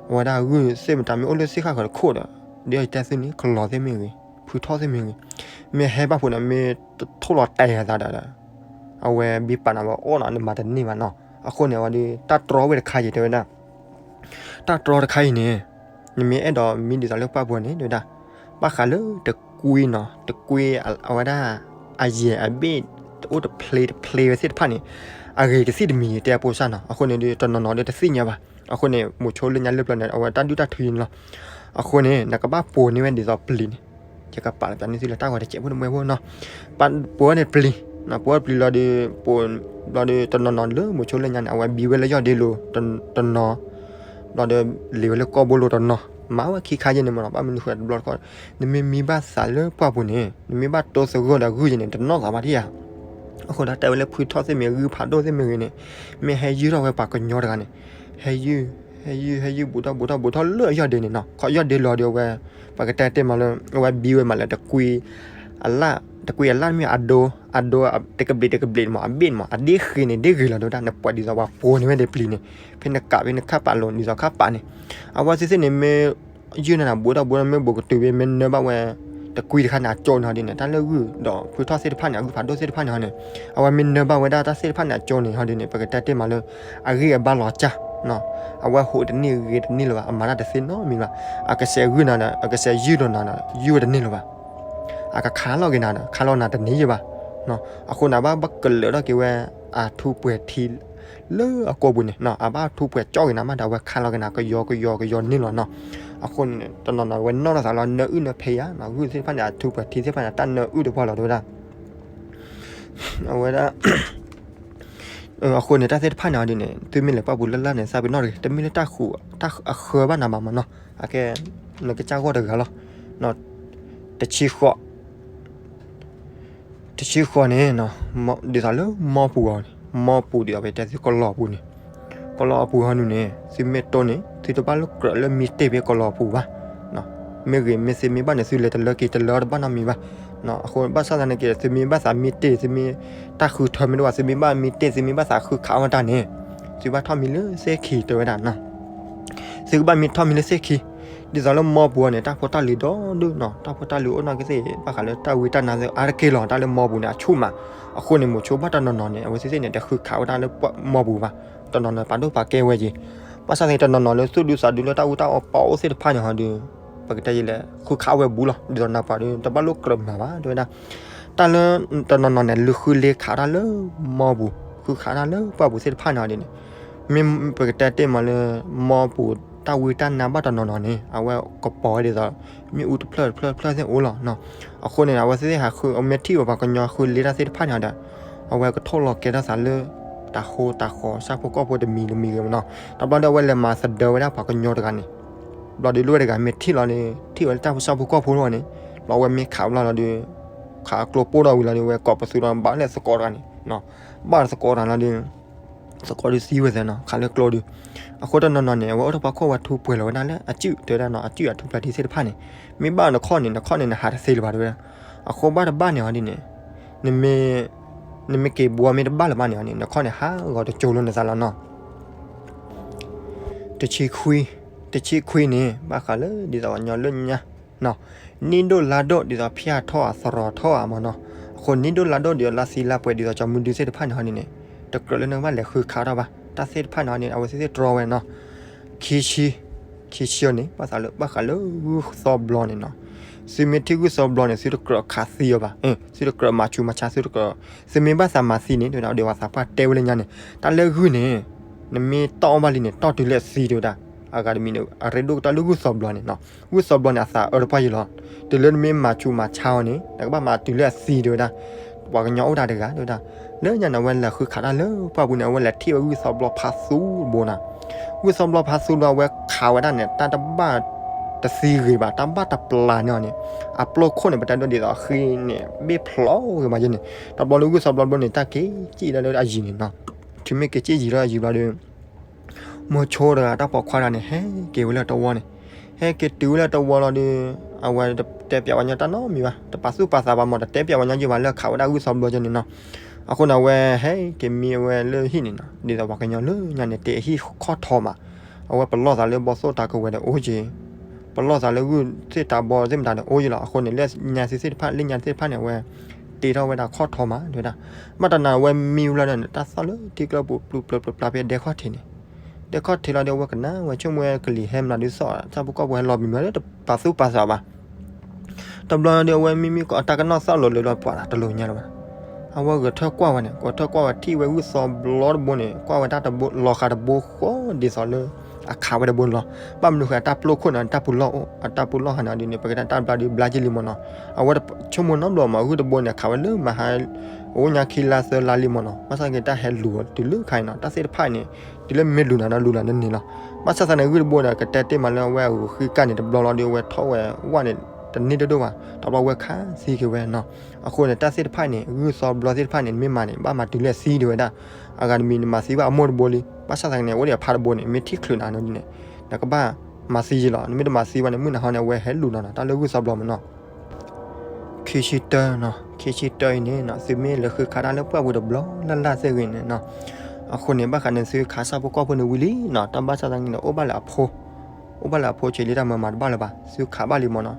အဝဲဒၣ်ဂုၢ်သ့ၣ်မတၤမ့ၢ်အိၣ်လၢသ့ၣ်ဃၣ်ဃၢၤတခိၣ်ဒီး ဒ်အံၤတဲသုန့ၣ် ကလီၤသ့ၣ်မ့ၢ်ဂ့ၤ, ဖုထီၣ်သ့ၣ်မ့ၢ်ဂ့ၤ, မ့ၢ်ဟဲဘၣ်ဖုးန့ၣ် မ့ၢ်ထိၣ်လီၤတဲာ်အသးဒီး အဝဲဘံပာ်နၤဝဲအီၣ်နီၤ နမၤတန့ၢ်ဘၣ်နီၤ. အဃိန့ၣ် အဝဲဒၣ်တၢ်တြီဝဲတခါအံၤတဲဝဲဒၣ် တၢ်တြီတခါအံၤန့ၣ် နမ့ၢ်အဲၣ်ဒိးမံဒ်သိးလၢပှၢ်ပူၤန့ၣ် တဲဝဲဒၣ် ဘၣ်ဃးလၢတကွံနီၤ, တကွံအဝဲဒၣ် အယဲၢ်အဘ့ၣ် တအိၣ်တဖျ့တဖျ့ဝဲသ့ၣ်တဖၣ်န့ၣ် အဂ့ၤတသ့ၣ်တမံၤ တဲဖိစၢ်နီၤ. အဃိန့ၣ်ဒီး တနီၤနီၤဒီးတသ့ၣ်ညါဘၣ်. အဃိန့ၣ် မိၤဆိလၢညါလၢပျၢၤန့ၣ် အဝဲတၢ်ဒုၣ်တၢ်ထုအံၤန့ၣ်လီၤ. အဃိန့ၣ် နကဘၣ်ပိာ်န့ၢ်ဝဲဒ်သိးပျံၤန့ၣ် ယကပာ်လီၤပျးန့ၢ်သုလၢတၢ်ဂီၤတစဲးဖိတမှဲဖိနီၤ. ပပိာ်ဝဲန့ၣ်ပျံၤ, ပိာ်ဝဲပျံၤလီၤဒီး ပိာ်ဘျီဒီး တနီၤနီၤလၢမိၤဆိလၢညါန့ၣ် အဝဲဘံဝဲလၢယီၢ်ဒ့လိၤတနီၤ, ဘျီဒီး လံၤဝဲလၢကီၢ်ဘိလိၤတနီၤ, မၤဝဲခံခါယဲန့ၣ်မ့ၢ်နီၤ. ဘၣ်မနုၤဃိတဘျီတခီၣ် နမ့ၢ်မံဘၣ်သးလၢပှၢ်ပူၤန့ၣ် နမ့ၢ်ဘၣ်တိသဂၢၢ်ဒီးဂုၢ်ယဲန့ၣ် တနီၣ်သးဘၣ်ထံၣ်ဧါ. အဃိဒီးတဲဝဲလၢဖုထီၣ်သ့ၣ်မ့ၢ်ဂ့ၤ ဖးဒိၣ်သ့ၣ်မ့ၢ်ဂ့ၤန့ၣ် မ့ၢ်ဟဲယုၢ်ထီၣ်ဝဲပှၤကညီတဂၤန့ၣ် ဟဲယုၢ် ဟဲယုၢ် ဟဲယုၢ် ဟဲယုၢ်ဘူးထီၣ်ဘူးထီၣ်ဘူးထီၣ်လၢအယီၢ်ဒ့န့ၣ်နီၤ. ခီယီၢ်ဒ့လီၤဒီးအဝဲ ပကတဲတ့ၢ်မးလၢ အဝဲဘံဝဲမးလၢတကွံ အလၣ် တကွံအလၣ်မ့ၢ် အဒိ အဒိ တကဘျံးတကဘျံးမး အဘ့ၣ်မး အဒ့ဃ့န့ၣ် ဒ့ဂ့ၤလီၤ တဲဝဲဒၣ် နပှဲၤဒ်သိးပှၤပိာ်န့ၢ်ဝဲဒၣ်ပျံၤန့ၣ် ဖဲနကးဖဲနခၣ်ပာ်လိာ်ဒ်သိးခၣ်ပာ်န့ၣ် အဝဲသ့ၣ်သ့ၣ်န့ၣ် မ့ၢ်ယုၢ်န့ၣ်နဘူးထီၣ်ဘူးထီၣ် မ့ၢ်ဘူးကတုၤဝဲ မ့ၢ်နၢဘၣ်ဝဲ တကွံတခါန့ၣ် အကၠိန့ၣ်ဟီဒ်န့ၣ် တၢ်လၢဂုၢ်ဒီးဖုထီၣ်သ့ၣ်တဖၣ်န့ၣ် အဂုၢ်ဖးဒိၣ်သ့ၣ်တဖၣ်န့ၣ်ဟီန့ၣ် အဝဲမ့ၢ်နၢဘၣ်ဝဲဒၣ်တၢ်သ့ၣ်တဖၣ်န့ၣ် အကၠိန့ၣ်ဟီဒ်န့ၣ် ပကတဲတ့ၢ်မးလၢ အဂံၢ်အဘါလီၤစၢ် အဝဲဟူးတန့ၢ်ဂ့ၤတန့ၢ်လၢၤဘၣ် အမၤတၢ်တသ့နီတမံၤဘၣ် အကစဲးဂုၢ်နၤဒီး အကစဲးယုၢ်ဒီးနၤဒီး ယုၢ်ဝဲတန့ၢ်လၢၤဘၣ် အကခးလီၤက့ၤနၤဒီး ခးလီၤနၤတန့ၢ်ယဲၢ်ဘၣ် အဃိန့ၣ် အဘၣ်ဘၣ်ကလၢာ်ထီၣ်က့ၤဝဲ အထူပှဲၤထံ လၢအကိာ်ပူၤန့ၣ် အဘၣ်ထူပှဲၤကၠီၣ်က့ၤနၤမးဒီး အဝဲခးလီၤက့ၤနၤကယီကယီကယီန့ၣ်လီၤနီၤ. အဃိန့ၣ် တနီၤနီၤဝဲနီၣ်ထီၣ်သးလီၤ နၢအုၣ်နၢဖဲးယၤ ဂုၢ်သ့ၣ်တဖၣ်န့ၣ် အထူပှဲၤထံသ့ၣ်တဖၣ်န့ၣ် တၢ်နၢအုၣ်တပှၢ်လီၤ တဲဝဲဒၣ် အဝဲဒၣ် အဃိန့ၣ် တၢ်သ့ၣ်တဖၣ်န့ၣ်အီၤဒ်န့ၣ် သုမ့ၢ်လဲၤပှၢ်ပူၤလၢ်လၢ်န့ၣ် သးပ့ၤနီၣ်တဂ့ၤ တမ့ၢ်လၢတၢ်ဃုအဃၢဘၣ်နၤဘၣ်မးနီၤ အကဲ နကစၢ်ဂီၢ်တဂၤလီၤ တဆံဃိး ဆံဃိးန့ၣ် ဒ်သိးလၢမီပူၤအီၤန့ၣ်, မီပူၤဒ်သိးပတဲသုကလီၤပူၤန့ၣ်, ကလီၤအပူၤဟီဒုန့ၣ် သုမ့ၢ်တိၢ်န့ၣ် သုတဘၣ်လိၣ်ကြၢးလၢမံတ့ၢ်ဖဲကလီၤပူၤဘၣ်. မ့ၢ်ဂ့ၤမ့ၢ်စ့မ့ၢ်ဘၣ်န့ၣ် သုလဲၤတလၢက့ၤတလၢတဘၣ်နီတမံၤဘၣ်. အဃိဘၣ်ဆၣ်သနာ်က့ သုမ့ၢ်ဘၣ်သးမံတ့ၢ် သုမ့ၢ်တၢ်ဃုထၢမ့ၢ်တအိၣ်ဘၣ် သုမ့ၢ်ဘၣ်မံတ့ၢ် သုမ့ၢ်ဘၣ်သးဃုခးဝဲတၢ်န့ၣ် သုဘၣ်ထီၣ်မံလၢစ့ခံတဲဝဲဒၣ် သုကဘၣ်မံထီၣ်မံလၢစ့ခံ, ဒ်သိးလၢမီပူၤအီၤန့ၣ် တၢ်ဖိတၢ်လံၤဒီဒူၣ်နီၤ, တၢ်ဖိတၢ်လံၤအိၣ်နီၢ်ကသ့ၣ် ဘၣ်ဃးလၢတၢ်ဝံတၢ်နါသ့ၣ်အါတက့ၢ်လီၤ. တၢ်လၢမီပူၤန့ၣ် အဆူၣ်မး, အဃိန့ၣ် မိၤဆိဘၣ်တနီၤနီၤန့ၣ် အဝဲသ့ၣ်သ့ၣ်န့ၣ် တဃုခးဝဲဒၣ်လၢမီပူၤဘၣ်, တနီၤနီၤပာ်ဒိၣ်ပာ်ကဲဝဲက့ၤ, ဘၣ်ဆၣ်သနာ်က့ တနီၤနီၤလၢသူၣ်ဒူသးဒူလၢတၢ်အူတၢ်အီပာ်အိၣ်သ့ၣ်တဖၣ်န့ၣ်ဟီဒုး ပကတဲယလဲၤဃုခးဝဲဘူးလီၤ, ဒ်သိးနၢ်ပှၤဒုး တဘၣ်လိၣ်ကြၢးမၤဘၣ် တဲဝဲဒၣ် တၢ်လၢတနီၤနီၤန့ၣ် လုၢ်ဃုလ့ခးတၢ်လၢမီပူၤ, ဃုခးတၢ်လၢပှၢ်ပူၤသ့ၣ်တဖၣ်န့ၣ်ဒ်န့ၣ်, မ့ၢ်ပကတဲတ့ၢ်မးလၢ မီပူၤတၢ်ဝံတၢ်နါဘၣ်တနီၤနီၤန့ၣ် အဝဲကပီၤဝဲဒ်သိး မ့ၣ်အူတဖျၢၣ်တဖျၢၣ်တဖျၢၣ်သ့ၣ်အိၣ်လီၤ. အဃိန့ၣ် အဝဲသ့ၣ်ဟးဃုအမ့ၢ်ထံၣ်ဝဲပှၤကညီဃုလ့တၢ်သ့ၣ်တဖၣ်န့ၣ်ဒီး အဝဲကထိၣ်လီၤကဲထီၣ်သးလၢ တၤဟိတၤဃီၤ ဆၣ်ဖိကီၢ်ဖိတမံၤတမံၤဂ့ၤမးနီၤ, တဘျီဒီးအဝဲလဲၤမၤသဒၢဝဲဒၣ်ပှၤကညီတဂၤန့ၣ် ဘျီဒီးလၢဝဲတဂၤမ့ၢ်ထံၣ်လီၤန့ၣ် ထံၣ်ဝဲလၢတၢ်ဆၣ်ဖိကီၢ်ဖိလီၤန့ၣ်, ဘျီဝဲမ့ၢ်ခးဘျီလီၤဒီး ခးကျိပိၢ်ဒီးဝံၤလီၤဒီး ဝဲကိးပသူဒီးဘၣ်လၢသကိးတဂၤန့ၣ်, ဘၣ်သကိးတဂၤလီၤဒီး သကိးဒုးသံဝဲသ့နီၤ ခးလၢကျိဒုး, အဃိတနီၤနီၤန့ၣ် အဝဲအိၣ်ထီၣ်ပှၤခိၣ်ဝဲထူပှဲၤလီၤဝဲဒၣ်လၢအစုၣ်တဲဝဲဒၣ်နီၤ, အစုၣ်အထူပျၢ်ထံသ့ၣ်တဖၣ်န့ၣ်, မ့ၢ်ဘၣ်နခီၣ်န့ၣ် နခီၣ်န့ၣ် နဟးတသ့လၢၤဘၣ်တဲဝဲဒၣ်, အဃိဘၣ်တဘၣ်န့ၣ်ဟီဒ်န့ၣ် နမ့ၢ်က့ၤဘှီမ့ၢ်တဘၣ်လၢၤဘၣ်န့ၣ်ဟီန့ၣ် နခီၣ်န့ၣ် ဟးဂီၤတကၠိၤလၢနသးလီၤနီၤ. တဆံခွံ, တဆံခွံန့ၣ် ဘၣ်ဃးလၢဒ်သိးပှၤကညီလၢညါ နံၣ်ဒိၣ်လါဒိၣ်ဒ်သိးဖၠၣ်ထီၣ်အသရီထီၣ်အမးနီၤ, အဃိနံၣ်ဒိၣ်လါဒိၣ်ဒ်သိးလါသံလါပှဲၤဒ်သိးကၠီမုၢ်ဒုသ့ၣ်တဖၣ်န့ၣ်ဟီဒ်န့ၣ်, တကြၢးလၢနကဘၣ်လဲၤဃုခးထီၣ်ဘၣ် တၢ်သ့ၣ်တဖၣ်န့ၣ်ဟီန့ၣ် အဝဲသ့ၣ်သ့ၣ်တြီဝဲနီၤ. ခံဆံ, ခံဆံအီၤန့ၣ် ဘၣ်ဃးလၢ ဘၣ်ဃးလၢဂုၢ်သီဘျီန့ၣ်နီၤ, သုမ့ၢ်ထံၣ်ဂုၢ်သီဘျီန့ၣ် သုတကြၢးခးသံအီၤဘၣ်, သုတကြၢးမၤဆူးမၤဆါ သုတကြၢး, သုမ့ၢ်ဘၣ်သးမၤသံန့ၣ် တဲဝဲဒၣ် ဒ်သိးပှၤတဲဝဲလၢညါန့ၣ် တၢ်လၢဂုၢ်န့ၣ် နမ့ၢ်တီၢ်အီၣ်ဘၣ်လံန့ၣ် တီၢ်တုၤလၢအသံတဲဝဲဒၣ်, အဂၤတမံၤန့ၣ် အရ့ဒိၣ်ကတၢၢ်လၢဂုၢ်သီဘျီန့ၣ်နီၤ, ဂုၢ်သီဘျီန့ၣ် အသးအၢတပှၢ်ယံၤလီၤ, တုၤလၢနမ့ၢ်မၤဆူးမၤဆါအီၤန့ၣ် နကဘၣ်မၤတုၤလၢအသံတဲဝဲဒၣ်, ပှၤကညီအိၣ်တၢ်တဂၤတဲဝဲဒၣ်, လၢညါန့ၣ် အဝဲလဲၤဃုခးတၢ်လၢပှၢ်ပူၤန့ၣ် အဝဲလဲၤထံၣ်ဝဲဂုၢ်သီဘျီဖးသူတဘိနီၤ, ဂုၢ်သီဘျီဖးသူဘျီ အဝဲခးဝဲဒၣ်န့ၣ် တၢ်တဘၣ်တသံဂ့ၤဘၣ် တၢ်ဘၣ်တပျၢ်န့ၢ်အီၤန့ၣ်, အပျိၢ်ခိၣ်န့ၣ် ပတဲဒိၣ်ဒ်သိးဃ့န့ၣ် ဘ့ၣ်ဖျိးဂ့ၤမးယဲန့ၣ်, တဘျီလၢဂုၢ်သီဘျီတဘိန့ၣ် တၢ်က့ၤစံၣ်လၢလၢအယံၤန့ၣ်နီၤ, တုၤမ့ၢ်က့ၤစံၣ်ယံၤလၢအယံၤဘျီဒီး မိၤဆိတဂၤတၢ်ပိာ်ခွါတဂၤန့ၣ် ဟဲက့ၤဝဲလၢတဝီန့ၣ်, ဟဲက့ၤတုၤဝဲလၢတဝီလီၤဒီး အဝဲတတဲပျးဝဲညီတၢ်နီတမံၤဘၣ်, တပာ်သူၣ်ပာ်သးဘၣ်မး တတဲပျးဝဲညီယဲဘၣ်လၢခးဝဲဒၣ်ဂုၢ်သီဘျီယဲန့ၣ်နီၤ, အဃိန့ၣ် အဝဲဟဲက့ၤမံဝဲလၢဟံၣ်န့ၣ်နီၤ, ဒ်သိးပှၤကညီလၢညါန့ၣ် တ့ဟံၣ်ခီၣ်ထီမး, အဝဲပလီၢ်သးလၢဘီသိၣ်တၢ်ကဝဲၤဒီးအိၣ်က့ၤ ပလီၢ်သးလၢဂုၢ်သ့ၣ်တၢ်ဘီသ့ၣ်မတၤန့ၣ် အိၣ်ယံၤလီၤ. အဃိန့ၣ် လၢညါသ့ၣ်တဖၣ် လၢညါသ့ၣ်တဖၣ်န့ၣ် အဝဲ တ့ထီၣ်ဝဲဒၣ်ခီၣ်ထီမး တဲဝဲဒၣ်. ဘၣ်တနၤအဝဲမံဝဲလီၤန့ၣ် တၢ်သီၣ်လၢထံကျိပူၤ ပျုၤပျုၤပျါပျါဖဲဒဲခီၣ်ထံးန့ၣ်, ဒဲခီၣ်ထံးလီၤဒီး အဝဲကနၣ်ဝဲဆိကမိၣ်ဝဲကလံၤဟဲမနုၤဒုးသီၣ် တၢ်ဖိကီၢ်ဖိဟဲလီၤဘံၤမးလၢတပာ်သူၣ်ပာ်သးဘၣ် တဘျီဒီး အဝဲမံမံကီး အတၢ်ကနီၣ်သီၣ်လီၤလၢလီၤပှၤတလိၤညါလၢၤဘၣ်. အဝဲဂဲၤထၢၣ်ကွၢ်ဝဲန့ၣ် ဂဲၤထၢၣ်ကွၢ်ဝဲထံၣ်ဝဲဂုၢ်သီဘျီတဘိန့ၣ် ကွၢ်ဝဲတၢ်တဘိ လီၤဃာ်တဘိဃီဒ်သိးလၢ အခးဝဲတဘိန့ၣ်လီၤ. ဘၣ်မနုၤဃိ အတၢ်ပျိၢ်ခိၣ်န့ၣ် တၢ်ပူၤလီၢ်အိၣ် အတၢ်ပူၤလီၢ်ဟးန့ၣ်ဒ်န့ၣ် ပကတဲတၢ်ဘျါဒုးဘျါက့ၤလံမ့ၢ်နီၤ. အဝဲဆိကမိၣ်နီတဘျီမး ဂုၢ်တဘိန့ၣ် အခးဝဲလၢမဟါ အိၣ်ညါခံလါသၢလါလံမ့ၢ်နီၤ. ဘၣ်ဆၣ်က့ၤတၢ်ဟဲလူၤတုၤလၢခါအံၤနီၤ တၢ်သ့ၣ်တဖၣ်န့ၣ် တုၤလၢမ့ၢ်လူၤနၤဒီးလူၤနၤန့ၣ်န့ၣ်လီၤ. ဘၣ်ဆၣ်သနာ်က့ ဂုၢ်တဘိန့ၣ် ကတဲတ့ၢ်မးလၢအဝဲအဂုၤဃံကၢ်န့ၣ် တဘျီလီၤဒီး အဝဲထီၣ်ဝဲဝဲန့ၣ် တန့ၢ်ဒိၣ်ဒိၣ်ဘၣ် တဘျီဝဲခးသံက့ၤဝဲနီၤ. အဃိန့ၣ် တၢ်သ့ၣ်တဖၣ်န့ၣ် ဂုၢ်သီဘျီသ့ၣ်တဖၣ်န့ၣ် နမ့ၢ်မၤန့ၣ် ဘၣ်မၤတုၤလၢအသံတဲဝဲဒၣ်. အဂၤတမံၤနမၤသံဘၣ်အမိၢ်တဘိလံ. ဘၣ်ဆၣ်သနာ်က့န့ၣ် အိၣ်ဒံးအဖါတဘိန့ၣ် မ့ၢ်ထံၣ်ချုးနၤန့ၣ်ဒ်န့ၣ် နကဘၣ်မၤသံယံၤလီၤ. နမ့ၢ်တမၤသံဘၣ်န့ၣ် မုၢ်နၤဟီန့ၣ် အဝဲဟဲလူၤနၤနီၤ တၢ်လၢဂုၢ်သီဘျီမ့ၢ်နီၤ. ခံဆံတၢနီၤ ခံဆံတၢအံၤန့ၣ်နီၤ သုမ့ၢ်လဲၤဃုခးတၢ်လၢပှၢ်ပူၤတဘျီလၢ်လၢ်သ့ၣ်ဂ့ၤန့ၣ်နီၤ. အဃိန့ၣ် ဘၣ်ဃးန့ၣ် သုခးဆၣ်ဖိကီၢ်ဖိန့ၣ်ဝံၤလံနီၤ တၢ်ဘၣ်ဆၣ်သနာ်က့န့ၣ် အိၣ်ဘၣ်လၢအဖိ အိၣ်ဘၣ်လၢအဖိဆံးလံတၢ်မၤမၤတဘၣ်လၢၤဘၣ် သုခးဘၣ်လံမ့ၢ်နီၤ.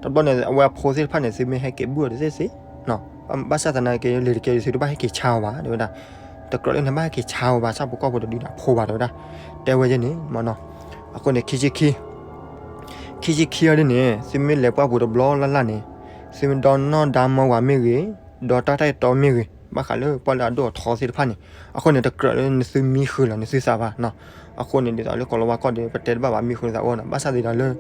တဘျီန့ၣ် အဝဲအဖိသ့ၣ်တဖၣ်န့ၣ် သုမ့ၢ်ဟဲက့ၤဘုၣ်အီၤတသ့ၣ်သ့ၣ် ဘၣ်ဆၣ်သနာ်က့ လံၤတကဲဒ်သုတဘၣ်ဟဲက့ၤဆါအီၤဘၣ် တဲဝဲဒၣ်. တကြၢးလၢနဘၣ်ဟဲက့ၤဆါအီၤဘၣ်ဆၣ်ဖိကီၢ်ဖိတဒုန့ၣ် အဖိဘၣ်တဲဝဲဒၣ်. တဲဝဲယဲန့ၣ်မ့ၢ်နီၤ. အဃိန့ၣ် ခံဆံခံ ခံဆံခံအီၤဒ်န့ၣ် သုမ့ၢ်လဲၤပှၢ်ပူၤတဘျီလၢ်လၢ်န့ၣ် သုမ့ၢ်ဒီနီၢ်ဒါမီဝၤမ့ၢ်ဂ့ၤ, ဒီတၢ်တၢ်အဲၣ်တီမ့ၢ်ဂ့ၤ, ဘၣ်ဃးလၢပှၤလၢအဒိၣ်အထီသ့ၣ်တဖၣ်န့ၣ် အဃိန့ၣ် တကြၢးလၢနသုမံဃုာ်လီၤနသုသးဘၣ်နီၤ. အဃိန့ၣ် ဒ်သိးလၢကိၤလၤဝါကီၢ်ဒီး ပတဲတဘၣ်ဘၣ် မံဃုာ်နသးအိၣ်နီၤ. ဘၣ်ဆၣ်သနာ်က့ဒီးလၢ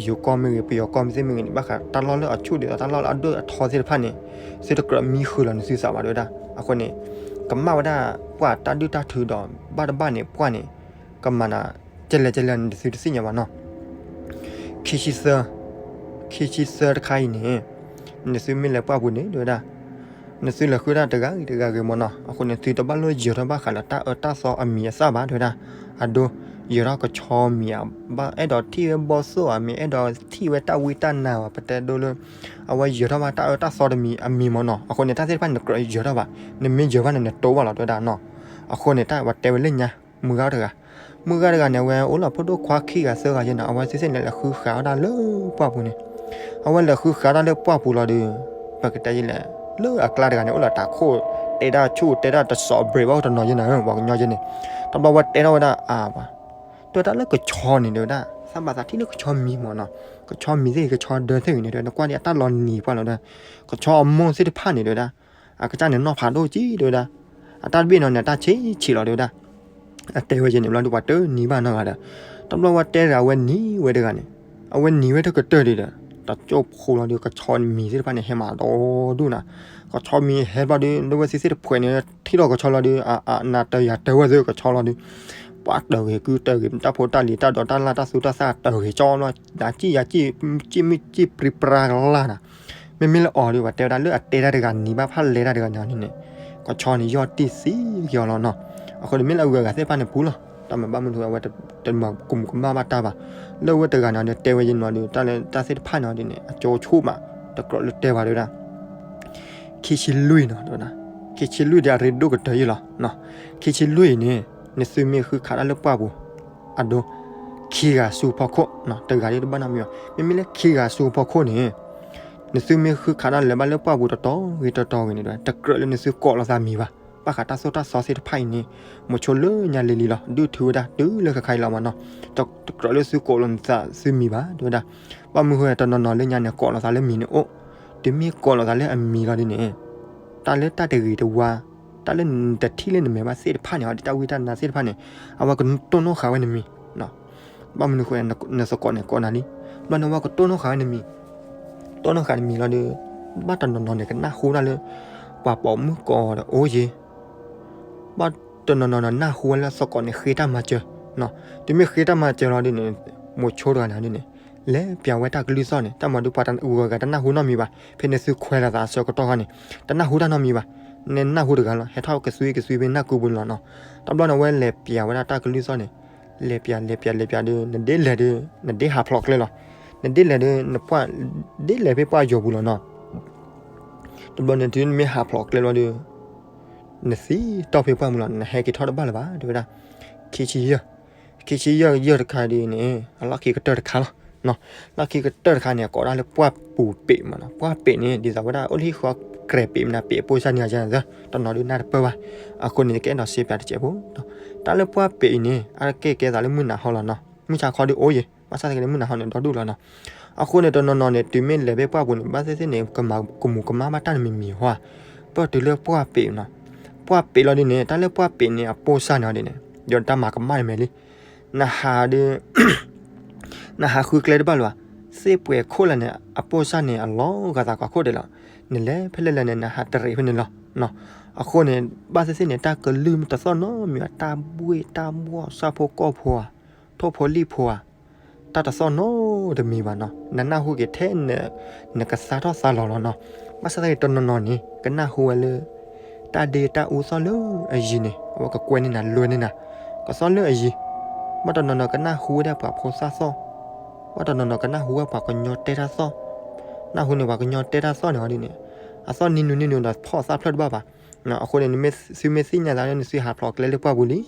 ယိၤကီၢ်မ့ၢ်ဂ့ၤ ပယီၤကီၢ်မ့ၢ်သ့ၣ်မ့ၢ်ဂ့ၤန့ၣ် ဘၣ်ဃးတၢ်လီၢ်လၢအဆူၣ်ဒ်သိးတၢ်လီၢ်လၢအဒိၣ်အထီသ့ၣ်တဖၣ်န့ၣ် သုတကြၢးမံဃုာ်လီၤနသုသးဘၣ်တဲဝဲဒၣ်. အဃိန့ၣ် ကမၣ်ဝဲဒၣ်ပှၤတၢ်ဒုၣ်တၢ်ထုဒီး ဘၣ်တဘၣ်န့ၣ် ပှၢ်န့ၣ် ကမၤနၤ ကဲလဲၣ်ကဲလဲၣ်န့ၣ် နသုတသ့ၣ်ညါဘၣ်နီၤ. ခံဆံသၢ, ခံဆံသၢတခါအံၤန့ၣ် နသုမ့ၢ်လဲၤပှၢ်ပူၤန့ၣ် တဲဝဲဒၣ် နသုလဲၤဃုတၢ်တဂၤဂ့ၤတဂၤဂ့ၤမ့ၢ်နီၤ, အဃိန့ၣ် သုတဘၣ်လိၣ်ယၢၤထီၣ်ဘၣ်ဃးလၢတၢ်အၢတၢ်သီအမံၤအသၣ်ဘၣ် တဲဝဲဒၣ်. အဒိ ယၢၤထီၣ်ကဆီမံၤဧါ, ဘၣ်အဲၣ်ဒိးထံၣ်ဝဲဘီၣ်သိၣ်ဧါ, မ့ၢ်အဲၣ်ဒိးထံၣ်ဝဲတၢ်ဝံတၢ်နါဧါ, ပတဲဒိလၢ အဝဲယၢၤထီၣ်ဘၣ်တၢ်အၢတၢ်သီတမံၤအမံၤမ့ၢ်နီၤ, အဃိန့ၣ် တၢ်သ့ၣ်တဖၣ်န့ၣ် နကြၢးယၢၤထီၣ်ဘၣ်, နမ့ၢ်ယၢၤဘၣ်န့ၣ် နတိဘၣ်လီၤ တဲဝဲဒၣ်နီၤ. အဃိန့ၣ် တၢ်ဝဲတဲဝဲလၢညါ မုၢ်ဂၤတဂၤ, မုၢ်ဂၤတဂၤန့ၣ် အဝဲအိၣ်လီၤဖိဒိၣ်ခွါခံဂၤသၢဂၤယဲနီၤ, အဝဲသ့ၣ်သ့ၣ်န့ၣ် လဲၤဃုဃးအီၣ်တၢ်လၢပှၢ်ပူၤန့ၣ်, အဝဲလဲၤဃုဃးတၢ်လၢပှၢ်ပူၤလီၤဒီး ပကတဲယလဲၣ်, လၢအကျါတဂၤန့ၣ် အိၣ်လီၤတၢ်ခိၣ်, တဲတၢ်ဆူၣ် တဲတၢ်တစီၤ break ဘၣ်အိၣ်တနီၤယဲနီၤ, ပှၤကညီယဲန့ၣ်, တဘျီဝဲတဲထီၣ်ဝဲဒၣ်အါဘၣ်, တဲဝဲဒၣ်လၢကဆီန့ၣ် တဲဝဲဒၣ် သးဘၣ်သးထံၣ်လၢကဆီမံၤမ့ၢ်နီၤ, ကဆီမံၤသ့ၣ် ကဆီဒၢသ့ၣ်ဂ့ၤန့ၣ် တဲဝဲဒၣ် နကွၢ်ဒံးအတၢ်လီၤနံၤပှၢ်လီၤဒီး, ကဆီအမိၢ်သ့ၣ်တဖၣ်န့ၣ် တဲဝဲဒၣ် အကစၢ်န့ၣ်နီၢ်ဖးဒိၣ်ကံ တဲဝဲဒၣ်, အတၢ်တဘ့ၣ်နီၤန့ၣ် အတၢ်ဆံးဆံးလီၤ တဲဝဲဒၣ်. အတဲဝဲယဲန့ၣ် ဘျီဒီးပှၤတနံၤဘၣ်နီတဂၤဒီး, တဘျီဝဲတဲတဂၤ အဝဲနံၤဝဲတဂၤန့ၣ်, အဝဲနံၤဝဲတကတၢၢ်ဒံးဒီး, တကၠိဖိလီၤဒီး ကဆီမံၤသ့ၣ်တဖၣ်န့ၣ် ဟဲမၤဒီဒူၣ်နၤ, ကဆီမံၤဟဲဘျီဒီး လၢဝဲသ့ၣ်သ့ၣ်တဖှဲးန့ၣ် ထံၣ်လီၤကဆီလီၤဒီး အနၤတၢၤယၤတၢၤဝဲသ့ၣ်ကဆီလီၤဒီး ပှၤတၢၢ်ဂ့ၤကုတၢၢ်ဂ့ၤ တၢ်ဖိတၢ်လံၤတၢ်ဒိးတၢ်လၢ်တၢ်သူတၢ်သၣ်တၢၢ်ဂ့ၤကၠီလီၤ, ယၤကံၣ်ယၤကံၣ် ကံၣ်မုၣ်ကံၣ်ပြံပြါကလၢ်နၤ, မ့မ့ၢ်လၢအီၤဒီး ပှၤတဲဝဲဒၣ်လၢအတဲတၢ်တဂၤနံၤဘၣ် ဖးလဲတၢ်တဂၤန့ၣ်န့ၣ်, ကဆီန့ၣ် ယီၢ်တံၢ်သံက့ၤအီၤလီၤနီၤ. အဃိန့ၣ်မ့ၢ်လၢအဂုၤအဂၤသ့ၣ်တဖၣ်န့ၣ်ပူၤလီၤ, တၢ်မၤဘၣ်မနုၤအဝဲတမၤကမူၤကမၣ်ဘၣ်တၢ်ဘၣ်, လၢဝဲတဂၤန့ၣ်ဒီး တဲဝဲယဲနီၤဒီး တၢ်လၢတၢ်သ့ၣ်တဖၣ်န့ၣ်ဒီးန့ၣ် အကၠိဆူၣ်မး တကြၢးလၢတဲဝဲဒၣ် ခံဆံလွံၢ်နီၤ, ခံဆံလွံၢ်ဒီးအရ့ဒိၣ်ကတၢၢ်ယဲလီၤ. ခံဆံလွံၢ်အံၤန့ၣ် နသုမ့ၢ်ဃုခးတၢ်လၢပှၢ်ပူၤ, အဒိ ခံဂၤဆူဖီခိၣ်, တဂၤဒ်တဘၣ်နီတမံၤဘၣ်, မ့မ့ၢ်လၢခံဂၤဆူဖီခိၣ်န့ၣ် နသုမ့ၢ်ဃုခးတၢ်လဲၤဘၣ်လၢပှၢ်ပူၤတတီၤဂ့ၤတတီၤဂ့ၤန့ၣ်ဒီး တကြၢးလၢနသုကိးလိာ်သးမံၤဘၣ်. ဘၣ်ဃးတၢ်သိၣ်တၢ်သီသ့ၣ်တဖၣ်အံၤန့ၣ် မိၤဆိလၢညါလံၤလံၤလီၤ, ဒုးထုးဝဲဒၣ်တုၤလၢခဲခါအံၤလီၤမးနီၤ, တကြၢးလၢသုကိးလိာ်သးသုမံၤဘၣ် တဲဝဲဒၣ်. ဘၣ်မနုၤဃိတနီၤနီၤလၢညါန့ၣ် ကိးလိာ်သးလၢမံၤန့ၣ်အိၣ်, တုၤမ့ၢ်ကိးလိာ်သးလၢအမံၤလီၤဒ်န့ၣ် တၢ်လၢတၢ်တဂ့ၤတဝါ, တၢ်လၢနတထံၣ်လၢနမဲာ်ဘၣ်သ့ၣ်တဖၣ်န့ၣ် အီၤဒ်တၢ်ဝံတၢ်နါသ့ၣ်တဖၣ်န့ၣ် အဝဲကတိၢ်နီၣ်ဃာ်ဝဲနမံၤ, ဘၣ်မနုၤဃိ နသကိးန့ၣ်ကိးနၤလံ, ဘျီန့ၣ်ဝဲကတိၢ်နီၣ်ဃာ်ဝဲနမံၤ, တိၢ်နီၣ်ဃာ်နမံၤလီၤဒီး ဘၣ်တနီၤနီၤန့ၣ် ကနၢ်ဟူတၢ်လၢ ပှၤပိာ်မုၣ်ကိးဒီးအိၣ်ယ့ၤ, ဘၣ်တနီၤနီၤန့ၣ် နၢ်ဟူဝဲလၢသကိးန့ၣ် ဃ့တၢ်မၤစၢၤ, တုၤမ့ၢ်ဃ့တၢ်မၤစၢၤလီၤဒ်န့ၣ် မိၤဆိတဂၤန့ၣ်ဒ်န့ၣ် လဲၤပျးဝဲတၢ်ကလုၢ်သီၣ်န့ၣ် တၢ်မၤဒုးပှၤဂုၤဂၤတနၢ်ဟူနီတမံၤဘၣ်, ဖဲန့ၣ်သုခွဲးလိာ်သးအဆၢကတီၢ်ခါန့ၣ် တနၢ်ဟူတၢ်နီတမံၤဘၣ်, နနၢ်ဟူတဂၤလီၤ ဟဲထီၣ်ကသွံကသွံဖဲနၢ်ကူပူၤန့ၣ်လီၤနီၤ. တဘျီန့ၣ် အဝဲလဲၤပျးဝဲဒၣ်တၢ်ကလုၢ်သီၣ်န့ၣ် လဲၤပျးလဲၤပျးလဲၤပျးဒီး နဒ်လဲၣ်ဒီး နဒ်ဟးဖျိးကျဲလီၤ, နဒ်လဲၣ်ဒီး နပှၢ် ဒ်လဲၣ်ဖဲပှၢ်ယိာ်ပူၤလီၤနီၤ. တဘျီန့ၣ် တုၤနမ့ၢ်ဟးဖျိးကျဲလီၤဒီး နသံတီၢ်ဖဲပှၢ်မုၢ်လီၤ, နဟဲက့ၤထီၣ်တဘၣ်လၢၤဘၣ် တဲဝဲဒၣ်. ခံဆံယဲၢ်, ခံဆံယဲၢ် ယဲၢ်တခါဒ်န့ၣ် အလီၢ်ခံကတၢၢ်တခါလီၤ. လီၢ်ခံကတၢၢ်တခါန့ၣ် အကိးဒၣ်လၢပှၢ်ပူၤပံးမးနီၤ, ပှၢ်ပံးန့ၣ် ဒ်သိးဝဲဒၣ်အိၣ်လၢဟံၣ်ဃီကြဲးပံးမနၤပံးအပိၢ်စၢ်န့ၣ် အယဲၢ် တနီၤဒုးနၢ်တပၢၢ်ဘၣ်, အဃိန့ၣ် ကအဲၣ်ဒိးစံးပျးတစဲးဖိ, တၢ်လၢပှၢ်ပံးအံၤန့ၣ် အကဲကဲသးလၢမုၢ်နၤဟီလီၤနီၤ, မုၢ်ဆါခီဒုးအိၣ်ယံၤ ဘၣ်ဆၣ်သနာ်က့န့ၣ် မုၢ်နၤဟီန့ၣ် ဒီဒူၣ်လီၤနီၤ. အဃိန့ၣ် တနီၤနီၤန့ၣ် တုၤမ့ၢ်လဲၤဖဲပှၢ်ပူၤန့ၣ် ဘၣ်သ့ၣ်သ့ၣ်န့ၣ် ကမၤကမူၤကမၣ်ဘၣ်တၢ်နမံၤမံၤဟီဧါ, ပၢၢ်တုၤလၢပှၢ်ပံးနီၤ, ပှၢ်ပံးလီၤဒ်န့ၣ် တၢ်လၢပှၢ်ပံးန့ၣ် အပိၢ်စၢ်န့ၣ်ဒ်န့ၣ် ဒီးတၢ်မၤကမၣ်န့ၣ်မဲာ်လံ, နဟးဒုး နဟးဃုကျဲတဘၣ်လၢၤဘၣ်, သ့ၣ်ပှဲၤခိၣ်လၢန့ၣ် အပိၢ်စၢ်န့ၣ် အလီၤဂာ်သးကွၢ်ခိၣ်ဒဲးလီၤ, နလဲၤဖဲလဲၣ်လဲၣ်န့ၣ် နဟးတရံးဖဲန့ၣ်လီၤ. အဃိန့ၣ် ဘၣ်သ့ၣ်သ့ၣ်န့ၣ် တၢ်ကလုၢ်တသီၣ်နီတမံၤဘၣ်, တၢ်ဘှ့ၣ်တၢ်ဘှီၣ် ဆၣ်ဖိကီၢ်ဖိဧါ, ထိၣ်ဖိလံၣ်ဖိဧါ, တၢ်တသီၣ်နီတမံၤဘၣ်နီၤ, နနၢ်ဟူက့ၤထဲ နကသါထီၣ်သါလီၤလီၤနီၤ. ဘၣ်ဆၣ်သနာ်က့ တနီၤနီၤန့ၣ် ကနၢ်ဟူဝဲလၢ တၢ်ဒ့တၢ်အူသီၣ်လၢအယံၤန့ၣ် အဝဲကကွဲန့ၢ်နၤလွဲန့ၢ်နၤ, ကသီၣ်လၢအယံၤ, ဘၣ်တနီၤနီၤကနၢ်ဟူဝဲဒၣ်ပှၤဖိသၣ်သီၣ်, ဘၣ်တနီၤနီၤကနၢ်ဟူဝဲပှၤကညီတဲတၢ်သီၣ်, နၢ်ဟူန့ၣ်ပှၤကညီတဲတၢ်သီၣ်န့ၣ်အီၤဒ်န့ၣ်, အသီၣ်နံၤနုၤနံၤနုၤဒီးဖီၣ်သၣ်ဖျၢၣ်တဘၣ်ဘၣ်. အဃိန့ၣ် သုမ့ၢ်သ့ၣ်ညါသးလၢနသုဟးဖျိးကျဲလၢပှၢ်ပူၤလံ,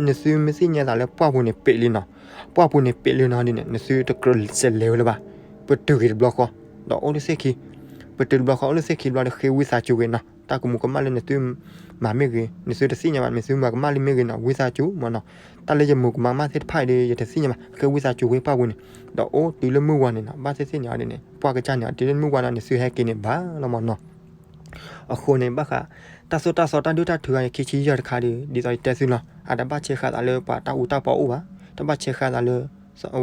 နသုမ့ၢ်သ့ၣ်ညါသးလၢပှၢ်ပူၤန့ၣ်ပံးလံနီၤ, ပှၢ်ပူၤန့ၣ်ပံးလံနီၤဒ်န့ၣ် နသုတကြၢးစဲးလဲၤဝဲလၢၤဘၣ်. ပတုာ်က့ၤတဘျီဃီ, ဒီးအိၣ်လၢသ့ၣ်ခံ, ပတုာ်တဘျီဃီအိၣ်လၢသ့ၣ်ခံတဘျီဒီးဃ့ဝံသးစူၤဂ့ၤနီၤ, တၢ်ကမူၤကမၣ်လၢနသုမၤမ့ၢ်ဂ့ၤ, နသုတသ့ၣ်ညါဘၣ် နသုမၤကမၣ်လံမ့ၢ်ဂ့ၤနီၤ, ဝံသးစူၤမးနီၤ, တၢ်လၢယမူၤကမၣ်ကမၣ်သ့ၣ်တဖၣ်အံၤဒီး ယတသ့ၣ်ညါဘၣ်, ဃ့ဝံသးစူၤဝဲပှၢ်ပူၤန့ၣ်, ဒီးအိၣ်တုၤလၢမုၢ်ဝါန့ၣ်နီၤ, ဘၣ်သ့ၣ်သ့ၣ်န့ၣ်အီၤဒ်န့ၣ် ပှၢ်ကစၢ်န့ၣ်အီၤ တုၤလၢမုၢ်ဝါဒီး နသုဟဲက့ၤန့ၣ်ဘၣ်လီၤမးနီၤ. အဃိန့ၣ် ဘၣ်ဃး တၢ်သိၣ်တၢ်သီတၢ်ဒုၣ်တၢ်ထုဂၤန့ၣ် ခံဆံယဲၢ်တခါဒီး ဒ်သိးယတဲသုလီၤ, အတဘၣ်ဆဲးဃာ်သးလၢပှၤတၢ်အူတၢ်ပီအိၣ်ဘၣ်, တဘၣ်ဆဲးဃာ်သးလၢ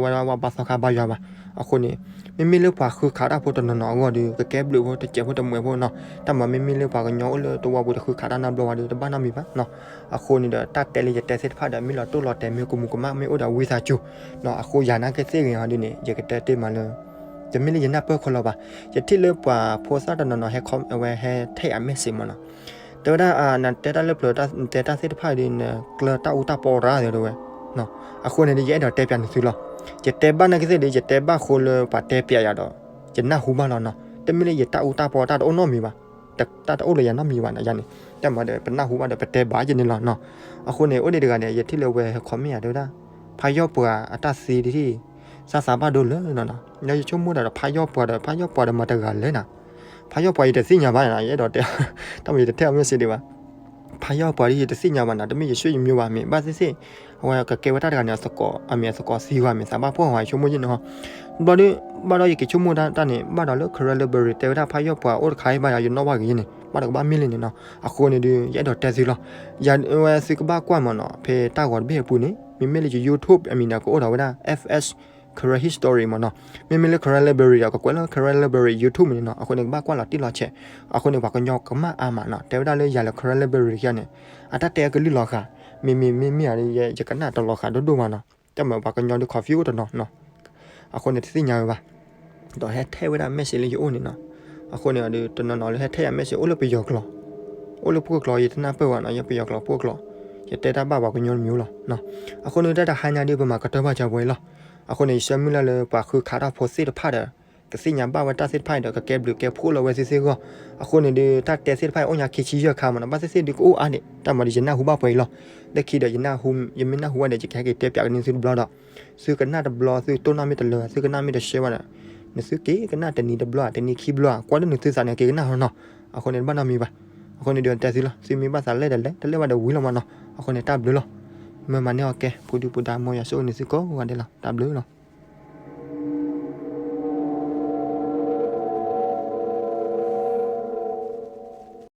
ဝဲဒၣ်ဝဲဘါသီခါဘါယွၤဘၣ်. အဃိန့ၣ် မ့မ့ၢ်လၢပှၤဃုခးတၢ်ဖိတနီၤနီၤအဂီၢ်ဒီး ကကဲဘျုးဖိတစဲးဖိတမှဲးဖိနီၤ, တၢ်မၤမ့မ့ၢ်လၢပှၤကညီအိၣ်လၢတဝီပူၤတဃုခးတၢ်နီတဘျီဘၣ်ဒီး တဘၣ်နီတမံၤဘၣ်နီၤ. အဃိန့ၣ်ဒီး တၢ်တဲလၢယတဲသ့ၣ်တဖၣ်ဒီး မ့ၢ်လီၤတိၢ်လီၤတဲာ် မ့ၢ်ကမူၤကမၣ် မ့ၢ်အိၣ်ဒီးဝံသးစူၤနီၤ. အဃိယၤနာ်က့သ့ၣ်ဂ့ၤအီၤဒ်န့ၣ် ယကတဲတ့ၢ်မးလၢ တမ့ၢ်လၢယနၢ်ပၢၢ်ခီလီၤဘၣ်. ယထံၣ်လၢပှၤဖိသၣ်တနီၤနီၤ ဟဲ comment ဝဲ ဟဲထဲယၤ message မ့ၢ်နီၤ, တဲဝဲဒၣ် နတဲတၢ်လၢပျၢၤ နတဲတၢ်သ့ၣ်တဖၣ်ဒီး နကျၢၤတၢ်အူတၢ်ပီရၤဒီးဝဲ. အဃိန့ၣ်ဒီး ယအဲၣ်ဒိးတဲပၠးနသုလီၤ. ယတဲဘၣ်နာ်က့သ့ၣ်ဒီး ယတဲဘၣ်ဃိလၢပှၤတဲပၠးယၤဒီး ယနၢ်ဟူဘၣ်လီၤနီၤ. တမ့ၢ်လၢယတၢ်အူတၢ်ပီတၢ်တအိၣ်နီတမံၤဘၣ်, တၢ်တအိၣ်လၢယၤနီတမံၤဘၣ်နီၤ ယၤန့ၣ်. တၢ်မၤဒီး ပနၢ်ဟူဘၣ်ဒီး ပတဲဘၣ်ယၤန့ၣ်လီၤနီၤ. အဃိန့ၣ် အိၣ်ဒံးတဂၤန့ၣ် ယထံၣ်လၢဝဲ comment ယၤတဲဝဲဒၣ် ဖးယီၢ်ပှၤအတၢ်သံတထံၣ် စၢ်သးဘၣ်ဒိလၢနီၤနီၤ. ဒီးယဆိကမိၣ်ဒၣ်ဒီး ဖးယီၢ်ပှၤဒီး ဖးယီၢ်ပှၤဒီးမၤတဂၤလဲၣ်နၤ. ဖးယီၢ်ပှၤယတသ့ၣ်ညါဘၣ်နီၤ, ယအဲၣ်ဒိးတဲ တၢ်မၤယတထဲအီၤ message ဒံးဘၣ်. ဖးယီၢ်ပှၤဒီးယတသ့ၣ်ညါဘၣ်နီၤ, တမ့ၢ်ယဆွေယမျိုးဘၣ်, မ့ၢ်ဘၣ်သ့ၣ်သ့ၣ် အဝဲကကဲဝဲတၢ်တဂၤန့ၣ် အသကိး အမ့ၢ်အသကိးသံဝဲ မ့ၢ်သးဘၣ်ပှၢ်ဝဲ ယဆိကမိၣ်ယဲန့ၣ်ဟီ. ဘျီဒီး ဘၣ်ဒီးယကဆိကမိၣ်တၢ်န့ၣ် ဘၣ်ဒီးလၢ Karen Library တဲဝဲဒၣ် ဖးယီၢ်ပှၤအိၣ်တခါအံၤဘၣ်ဒီး ယနီၣ်ဘၣ်က့ၤယဲန့ၣ် ဘၣ်ဒီးကဘၣ်မ့ၢ်လံန့ၣ်နီၤ. အဃိန့ၣ်ဒီး ယအဲၣ်ဒိးတဲသုလီၤ. ယၤဝဲသုကဘၣ်ကွၢ်မ့ၢ်နီၤ, ဖဲတၢ်ဂီၤတဘ့ၣ်အပူၤန့ၣ် မ့မ့ၢ်လၢယ YouTube အမံၤန့ၣ် ကအိၣ်ဒီးဝဲဒၣ် F S Karen History မ့ၢ်နီၤ. မ့မ့ၢ်လၢ Karen Library ဒီး ကကွဲးလၢ Karen Library YouTube မ့ၢ်န့ၣ်နီၤ. အဃိန့ၣ် ကဘၣ်ကွၢ်လီၤတံၢ်လီၤဆဲး. အဃိန့ၣ် ပှၤကညီကမၣ်အါမးနီၤ, တဲဝဲဒၣ်လၢယၤလၢ Karen Library ခံဂၤန့ၣ် အတၢ်တဲအကလုၢ်လီၤဃာ်, မ့မ့ၢ်မ့မ့ၢ်ဧါ ယကနၣ်တလီၤဃာ်ဒိၣ်ဒိၣ်မးနီၤ. တၢ်မၤပှၤကညီဒီး confuse တနီၤနီၤ. အဃိန့ၣ် တသ့ၣ်ညါဝဲဘၣ်. ဒီးဟဲထဲဝဲဒၣ် message လၢယအိၣ်န့ၣ်နီၤ. အဃိန့ၣ်ဒီး တနီၤနီၤလၢဟဲထဲယၤ message အိၣ်လၢပယီၤကျိာ်, အိၣ်လၢပှိၢ်ကျိာ် ယတနၢ်ပၢၢ်ဘၣ်နီၤ, ယပယီၤကျိာ်ပှိၢ်ကျိာ်, ယတဲတၢ်ဘၣ်ပှၤကညီတမံၤလီၤ. အဃိန့ၣ် တၢ်တဟါညါဒီး ပမၤကတၢၢ်ဘၣ်ကၢပှဲၤလီၤ. အဃိန့ၣ် ယဆၢမုၢ်လၢ်လၢပှၤဃုခးတၢ်ဖိသ့ၣ်တဖၣ်ဒီး ကသ့ၣ်ညါဘၣ်ဝဲတၢ်သ့ၣ်တဖၣ်အံၤဒီး ကကဲဘျုးကဲဖှိၣ်လၢဝဲသ့ၣ်သ့ၣ်အဂီၢ်. အဃိန့ၣ်ဒီး တၢ်တဲသ့ၣ်တဖၣ်အံၤ အိၣ်ညါခံဆံယဲၢ်ခါမ့ၢ်နီၤ, ဘၣ်သ့ၣ်သ့ၣ်ဒီးကအိၣ်အါဒံး, တၢ်မၤဒီးယနၢ်ဟူဘၣ်ပှဲၤအံၤလီၤ. လၢခံဒီး ယနၢ်ဟူ ယမ့ၢ်နၢ်ဟူဘၣ်ဒီး ယကဟဲက့ၤတဲပၠးက့ၤန့ၢ်သုတဘျီဒီး သုကနၣ်တဘျီ သုတိၢ်နီၣ်မ့ၢ်တလၢ သုကနၣ်မ့ၢ်တရှဲဘၣ်ဒီး နသုက့ၤကနၣ်တနံၤတဘျီ တနံၤခံဘျီ ကွၢ်လၢနသုသးန့ၣ် က့ၤကနၣ်လီၤနီၤ. အဃိန့ၣ် တဘၣ်နီတမံၤဘၣ်. အဃိန့ၣ်ဒီးတဲသုလီၤ, သုမ့ၢ်ဘၣ်သးလဲၣ်ဒီးလဲၣ်, တလဲၣ်ဘၣ်ဒီးဝံၤလီၤမ့ၢ်နီၤ. အဃိန့ၣ် တၢ်ဘျုးလီၤ. မ့ၢ်မၤန့ၢ်အီၤကဲ ပူၤဒုပူၤဒါ မ်ယွၤဆိၣ်ဂ့ၤန့ၢ်သုကိးဂၤဒဲးလီၤ. တၢ်ဘျုးလီၤ.